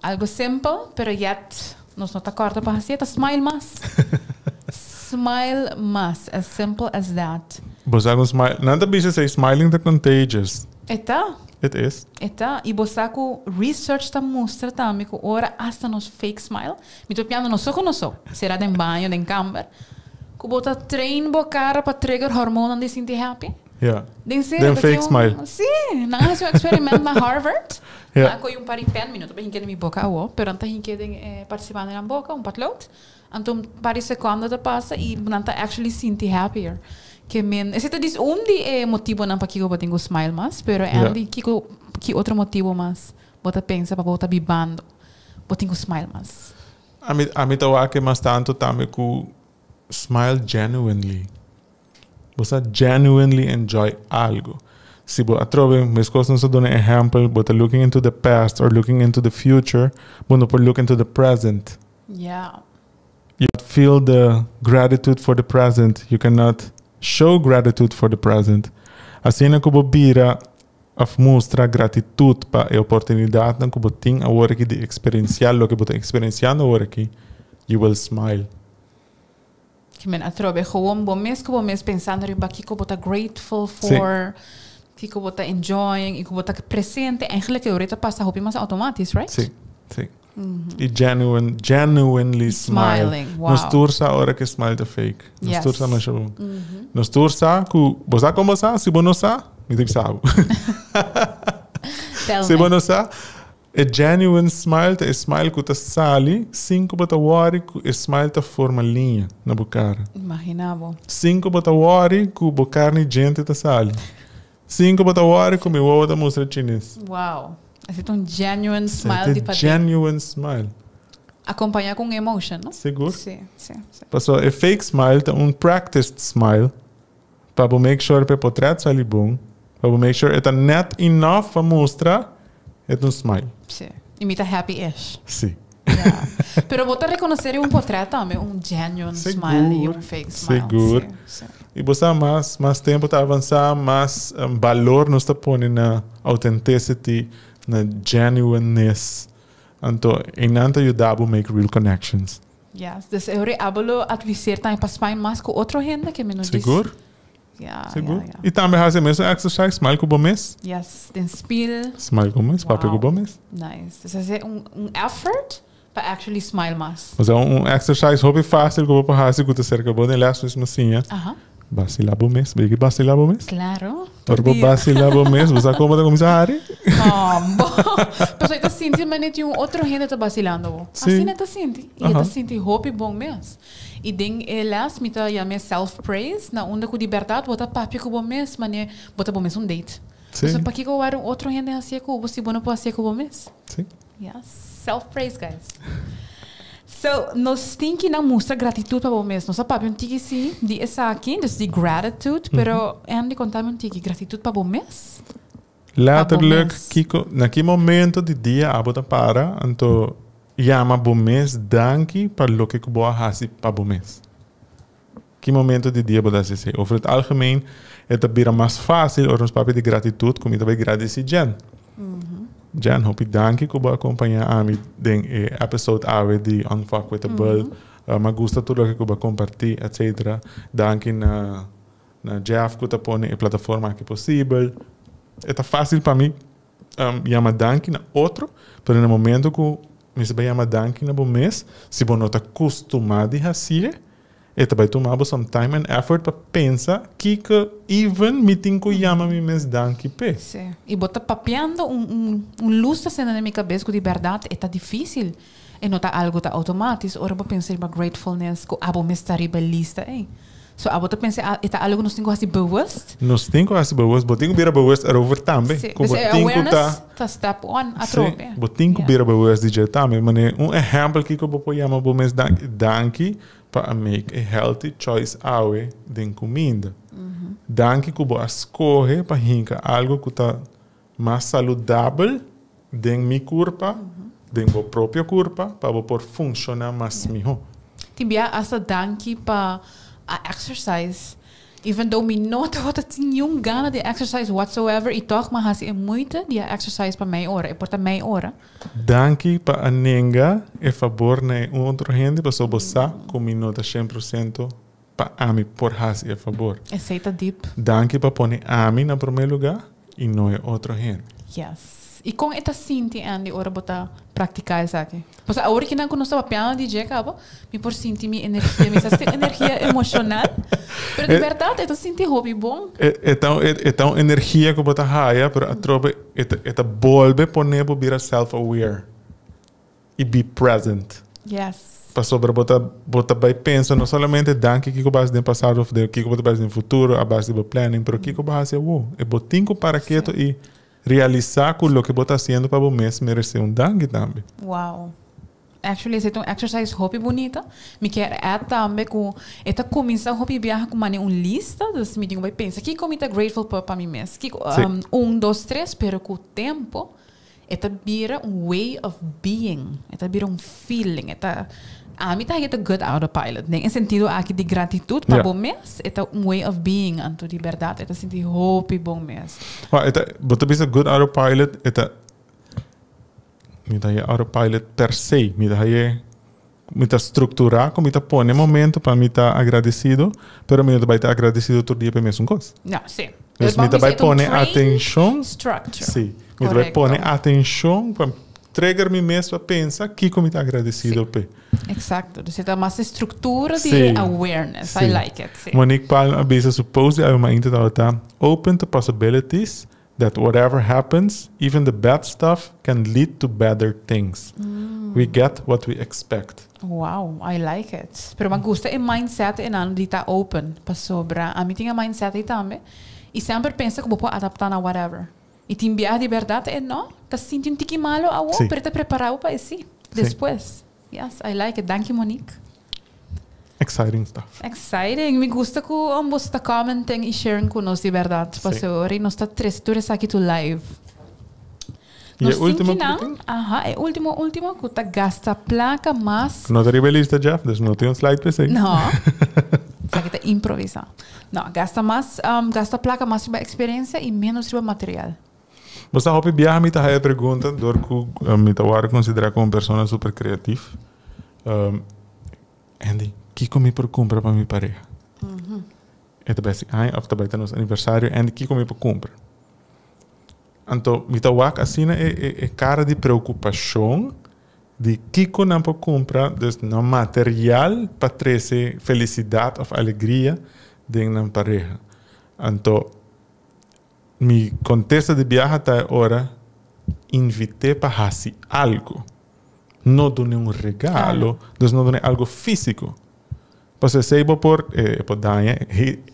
algo simple, pero yet nos no ta corda pa haci, ta smile mas. Smile mas, as simple as that. Bo sa con smile, nan ta bisa esey, smiling ta contagious. E ta. It is. E ta, y bo sa cu research ta mustra tambe cu ora hasta nos fake smile, mi ta papiando nos so cu nos so, sera den baño, den camber, cu bo ta train bo cara pa trigger hormonen di sinti happy. Den serio, Den ta fake tin un smile. Sí, nan a haci un experiment na Harvard. Nan a coge un par di pen, mi no ta bay hinke den mi boca awo, pero nan ta hinke den e participante nan boca, un potlood. Anto un par di secondo ta pasa y nan ta actually sinti happier. Ke men, esei ta dis un di e motibonan pakiko bo tin ku smile mas, pero Andy, kiko, ki otro motibo mas bo ta pensa pa bo ta bibando bo tin ku smile mas? Ami, ami ta wak mas tanto tambe ku smile genuinely. Bo sa genuinely enjoy algo. Si bo atrobe, meskos nos a duna ehèmpel, bo ta looking into the past or looking into the future, bo no por look into the present. You cannot feel the gratitude for the present. You cannot show gratitude for the present. Asina ku bo bira òf mustra gratitut pa e oportunidatnan ku bo tin awor aki di eksperensiá loke bo ta eksperensiando awor aki, you will smile. Ke men atrobe gewoon bo mes ku bo mes pensando riba kiko bo ta grateful for, kiko bo ta enjoying i ku bo ta presente, eigenlijk e ora ta pasa hopi mas outomatisch, right? Sí, sí. I genuine, genuinely smile. Smiling, wow. Nos tur sa ora ku smile ta fake. Nos tur sa masha bon. Nos tur sa ku, bo sa kon bo sa? Si bo no sa, mi ta bisa bo. Tell Si bo me. no sa, e genuine smile ta e smile ku ta sali sin ku bo ta wòri ku e smile ta forma liña na bo kara. Imagina bo. Sin ku bo ta wòri ku bo karni djente ta sali. Sin ku bo ta wòri ku mi wowo ta mustra chines. Wow. Esei ta un genuine smile Esei di ta paden. genuine smile. Acompaña cu un emotion, no? Sigur. Sí, sí, sí. Pasobra e fake smile ta un practiced smile pa bo make sure pa e potret sali bon, pa bo make sure e ta net enough pa mustra e ta un smile. Sí. Y mi ta happy-ish. Sí. Ja. Pero bo ta reconocer un potret tambe, un genuine smile y un fake smile. Sigur. Sí, sí. Y bo sa mas, mas tempo ta avansa, mas balor nos ta pone na authenticity, na genuineness. Anto einan ta yuda bo make real connections. Yes, dus e ora abo lo adviseer tambe pa smile mas cu otro hende ke mi no dis. Sigur. Ja, Sigur. ja, ja. Y tambe haci e mesun exercise, smile cu bo mes. Yes, den spiel. Smile cu bo mes, papia cu bo mes. Nice. Dus haci un effort pa actually smile mas. Osea, un exercise hopi facil cu bo por haci cu ta cerca bo den les mismo siña. Basila bo mes. Bo yegi basila bo mes? Claro. Ora bo basila bo mes, bo sa como bo ta cuminsa hari? Hombo. Pasobra e ta sinti manera tin un otro hende ta basilando bo. Si. Asina e ta sinti. Y e ta sinti hopi bon mes. Y den e les mi ta yam'e self praise, na unda cu di berdad bo ta papia cu bo mes manera bo ta bo mes un date. Si. Pasobra pakico bo wak un otro hende haci'e cu bo si bo no por haci'e cu bo mes? Si. Yes, self praise guys. So, nos tin ki nan mustra gratitud pa bo mes. Nos a papia un tiki si di esaki, dus di gratitude, pero Andy contami un tiki, gratitud pa bo mes? Letterlijk, kiko, na ki momento di dia abo ta para, anto yama bo mes danki pa loke ku bo a hasi pa bo mes. Ki momento di dia bo ta hasi esei? Over het algemeen e ta bira mas fácil ora nos papia di gratitud ku mi ta bai gradisí Jen. Jen, hopi danki ku bo a kompañá ami den e episode awe di Unfuckwithable. Mi a gusta tur loke ku bo a kompartí, etcetera. Danki na na Jeff ku ta pone e plataforma aki posibel. E ta fácil pa mi yama danki na otro, pero na momento ku mester bai yama danki na bo mes, si bo no ta kustumá di hasié, e ta bai tuma bo some time and effort pa pensa kiko even mi tin ku yama mi mes danki p'e. Sí. I bo ta papiando un un un lus ta sende den mi kabes ku di bèrdat e ta difísil. E no ta algu ta outomátis ora bo pensa riba gratefulness ku abo mes ta riba e lista ei. So abo ta pensa e ta algu ku nos tin ku hasi bewust? Nos tin ku hasi bewust. Bo tin ku bira bewust erover tambe. Sí. Ku bo Dus e tin ku awareness ta ta step one atrobe. Sí. Bo tin ku bira bewust di dje tambe. Manera un ehèmpel kiko bo por yama bo mes danki, danki pa a make a healthy choice awe den kuminda. Danki ku bo a skohe pa hinka algu ku ta mas saludabel den mi kurpa, den bo propio kurpa, pa bo por funshoná mas mihó. Tin bia hasta danki pa a exercise. Even though mi no tabata tin niun gana di exercise whatsoever y tog mi a haci e moeite di a exercise pa mei ora, e por ta mei ora. Danki pa a nenga e fabor na e un otro hende pasobra bo sa cu mi no ta shen por ciento pa ami por haci e fabor. Esey ta diep. Danki pa pone ami na prome lugar y no e otro hende. Yes. I kon e ta sinti, Andy, ora bo ta praktiká esaki? Pasobra awor kinan ku nos ta papiando di dje kaba, mi por sinti mi energia, mi sa sinti energia emoshonal, pero di bèrdat e ta sinti hopi bon. E ta e ta un energia ku bo ta haya, pero atrobe e ta e ta bolbe pone bo bira self-aware i be present. Yes. Pasobra bo ta bo ta bai pensa no solamente danki kiko bo a hasi den pasado of den kiko bo ta bai hasi den futuro a base di bo planning, pero kiko bo a hasi awor. E bo tin ku para keto i Realisá ku loke bo ta hasiendo pa bo mes meresé un danki tambe. Wow. Actually esei ta un exercise hopi bunita. Mi kier add tambe ku e ta kuminsá hopi biaha ku mane un lista, dus mi tin ku bai pensa kiko mi ta grateful pa pa mi mes, kiko un, dos, tres, pero ku tempo e ta bira un way of being, e ta bira un feeling, e ta Ami ta haña ta good autopilot. Den e sentido aki di gratitud pa bo mes, e ta un way of being. Anto di berdad e ta sinti hopi bon mes. Wa, e ta, bo ta bisa good autopilot, e ta, mi ta haña autopilot per se. Mi ta haña, mi ta structura cu mi ta pone momento pa mi ta agradecido, pero mi no ta bay ta agradecido tur dia pa e mesun cos. No, si. Dus mi ta bay pone atencion. Structure. Si. Mi ta bay pone atencion pa Trigger mi mes pa pensa kiko mi ta agradecido p'e. Exacto. Dus e ta mas e structura di e awareness. I like it. Si. Monique Palm a bisa su post di awe mainta tabata, Open to possibilities that whatever happens, even the bad stuff can lead to better things. We get what we expect. Wow, I like it. Pero mi a gusta e mindset einan di ta open. Pasobra ami tin e mindset ei tambe. I semper pensa ku bo por adapta na whatever. I tin biaha di bèrdat e no ta sinti un tiki malo awo, pero e ta prepará bo pa e sí despues. Yes, I like it. Danki Monique. Exciting stuff. Exciting. Mi gusta ku boso ta commenting i sharing ku nos di bèrdat. Pasobra nos ta trese tur esaki to live. I e ultimo ku tin? Aha, e ultimo ultimo ku ta gasta plaka mas. No ta riba e lista Jeff, dus no tin un slide pa esei. No. Esaki ta improvisá. No, gasta mas, gasta plaka mas riba eksperensia i ménos riba material. Bo sa hopi biaha mi ta haya pregunta dor ku mi ta wòrdu konsiderá komo un persona super kreatif. Andy, kiko mi por kumpra pa mi pareha? E ta bai hasi aña òf ta bai ta nos aniversario, Andy kiko mi por kumpra? Anto mi ta wak asina e e e kara di preokupashon di kiko nan por kumpra, dus nan material pa trese felisidat òf alegria den nan pareha. Anto mi kontesta di biaha ta e ora invit'é pa hasi algu. No dun'é un regalo, dus no dun'é algu físiko. Pasobra esei bo por, e por daña,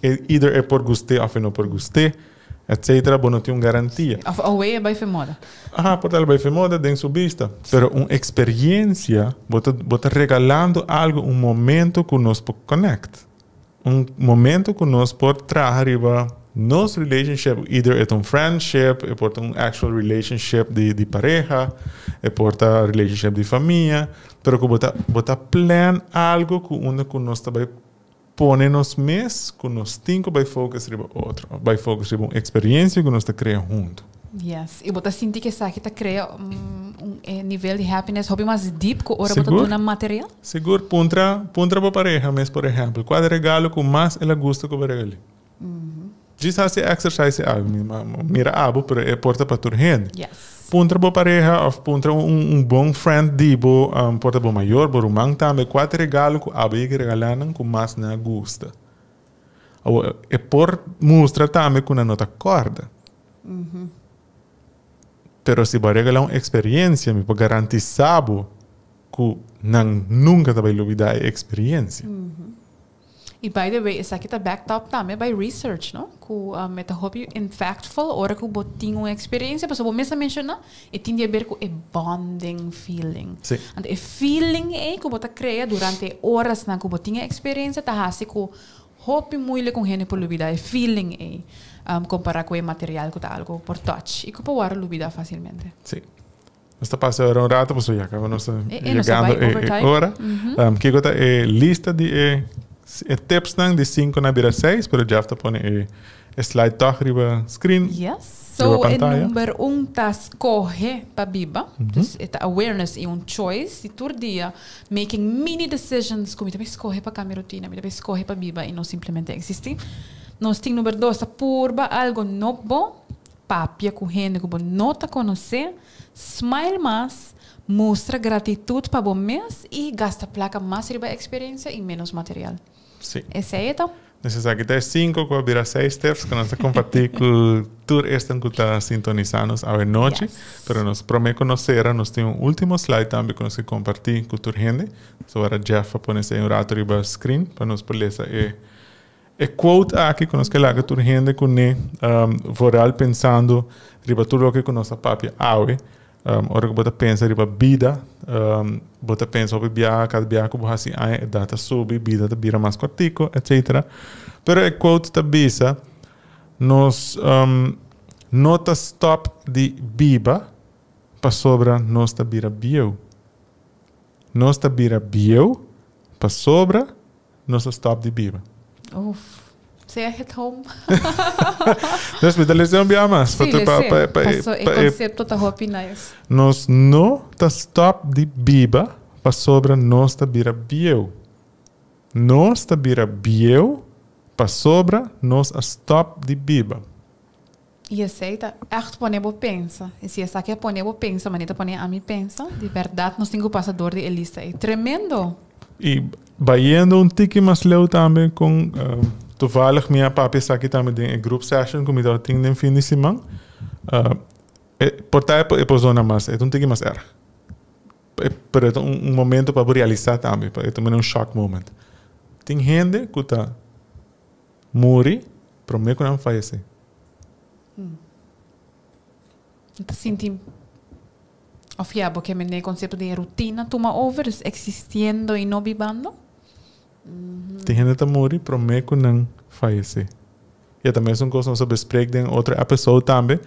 either e por gust'é òf e no por gust'é, etcetera, bo no tin un garantia. Òf away e bai fe moda. Aha, por ta el bai fe moda den su bista. Pero un experiencia, bo ta, bo ta regalando algo, un momento ku nos por connect. Un momento ku nos por traha riba nos relationship, either e ta un friendship, e por ta un actual relationship di di pareha, e por ta relationship di famia, pero ku bo ta bo ta plan algo ku unda ku nos ta bai pone nos mes ku nos tin ku bai focus riba otro, of bai focus riba un experiencia ku nos ta krea huntu. Yes, i bo ta sinti ku esaki ta krea un e nivel di happiness hopi mas deep ku ora bo ta duna material? Sigur, puntra puntra bo pareha mes por ehempel, kua ta e regalo ku mas el a gusta ku bo regal'é? Djis hasi e exercise ei, mi mira abo pero e por ta pa tur hende. Yes. Puntra bo pareha of puntra un bon friend di bo, por ta bo mayor, bo ruman tambe, kua ta e regalo ku abo yega regalá nan ku mas nan a gusta? Awor e por mustra tambe ku nan no ta kòrda. Pero si bo a regalá un eksperensia, mi por garantisá bo ku nan nunka ta bai lubidá e eksperensia. I by the way, esaki ta backed up tambe by research, no? Ku e ta hopi impactful ora ku bo tin un eksperensia, pasobra bo mes a menshoná, e tin di haber ku e bonding feeling. Sí. Anto e feeling ei ku bo ta krea durante e orasnan ku bo tin e eksperensia ta hasi ku Hopi moeilijk un hende por lubida e feeling ei, compara cu e material cu ta algo por touch y cu por worde lubida facilmente. Sí. Nos ta pasa ora un rato, pasobra ya caba nos ta yegando e ora. Kico ta e lista di e tipsnan di cinco na bira seis, pero Jeff ta pone e slide toch riba screen. Yes. So e number un ta scoge pa biba. Dus e ta awareness y un choice di tur dia. Making mini decisions ku mi ta bay skohe pa kambia rutina, mi ta bay skohe pa biba i no simplemente eksistí. Nos tin number dos ta purba algo nobo, papia ku hende ku bo no ta konosé, smile mas, mustra gratitut pa bo mes i gasta plaka mas riba eksperensia i ménos material. Sí. Esei e ta. Dus esaki ta e sinku ku a bira seis tips ku nos ta kompartí ku tur esnan ku ta sintonisá nos awe nochi. Yes. Pero nos promé ku nos sera nos tin un último slide tambe ku nos ke kompartí ku tur hende. So ora Jeff a pone esei un ratu riba screen pa nos por lesa e e quote aki ku nos ke laga tur hende kuné vooral pensando riba tur loke ku nos a papia awe. Ora ku bo ta pensa riba bida, bo ta pensa hopi biaha, kada biaha ku bo hasi aña edat ta subi, bida ta bira mas kòrtiku, etsetera. Pero e quote ta bisa, Nos no ta stòp di biba pasobra nos ta bira bieu. Nos ta bira bieu pasobra Nos a stop di biba. Uf. Sea hit home. Dus mi ta lesa un bia mas. Sí, lese. Paso e concepto ta hopi nice. Nos no ta stop di biba pasobra nos ta bira bieu. Nos ta bira bieu pasobra nos a stop di biba. I esei ta ègt pone bo pensa. I si esaki a pone bo pensa, manera ta pone ami pensa, di bèrdat nos tin ku pasa dor di e lista ei. Tremendo! I bayendo un tiki mas leu tambe kon toevallig mi a papia esaki tambe den e group session ku mi tabatin den fin di siman. E por ta e por zona mas, e ta un tiki mas erg. Pero e ta un momento pa bo realisa tambe, e ta un shock moment. Tin hende ku ta Muri promé ku nan fayesé. Nan ta sinti òf ya bo ke mende e konsepto di e rutina tuma over, dus eksistiendo i no bibando. Tin hende ta muri promé ku nan fayesé. I e ta mesun kos nos a besprek den otro episode tambe.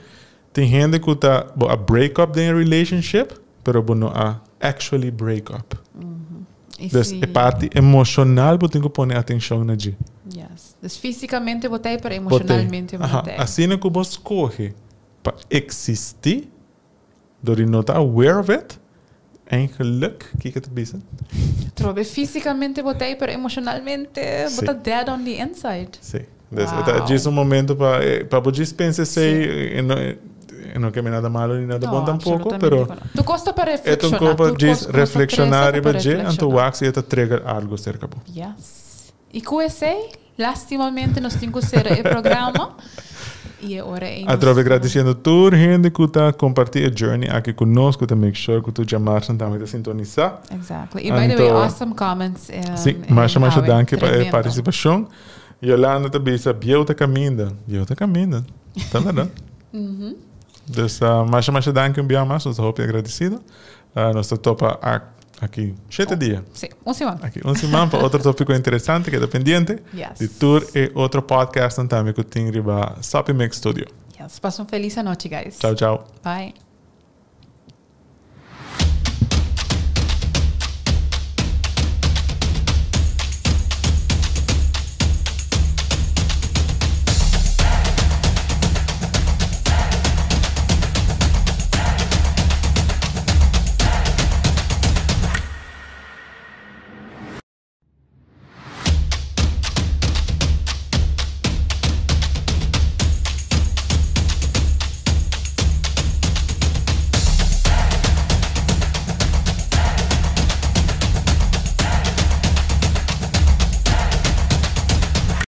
Tin hende ku ta bo a break up den e relationship pero bo no a actually break up. Dus e parti emoshonal bo tin ku pone atenshon na dje. Yes. Dus físikamente bo ta ei pero emoshonalmente bo no ta ei. Asina ku bo skohe pa eksistí dor di no ta aware of it, eigenlijk, kiko ta bisa? Trobe físikamente bo ta ei pero emoshonalmente bo ta dead on the inside. Sí. Dus e ta djis un momento pa pa bo djis pensa esei e no e no keme nada malo ni nada bon tampoco pero Tur kos ta pa e ta un reflekshoná kos pa tur djis kos ku nos ta reflekshoná trese ta riba pa dje anto reflekshoná. wak si e ta trigger algo serka bo. Yes. I ku esei lastimamente nos tin ku sera e programa i e ora ei nos Atrobe gradisiendo tur hende ku ta kompartí e journey aki ku nos ku ta make sure ku tur djamarsan tambe ta sintonisá. Exactly. I by the way Anto awesome comments Si, masha masha awe. danki pa e Tremendo. partisipashon. Yolanda ta bisa, Bieu ta caminda. Bieu ta caminda. Ta verdad. Dus masha masha danki un bia mas. Nos ta hopi agradecido. Nos ta topa aki shete dia. Sí, un siman. Aki un siman pa otro tópico interesante. Keda pendiente. Yes. Di tur e otro podcastnan tambe cu tin riba Soppy Mix Studio. Yes. Pasa un feliz anochi, guys. Ciao, ciao. Bye.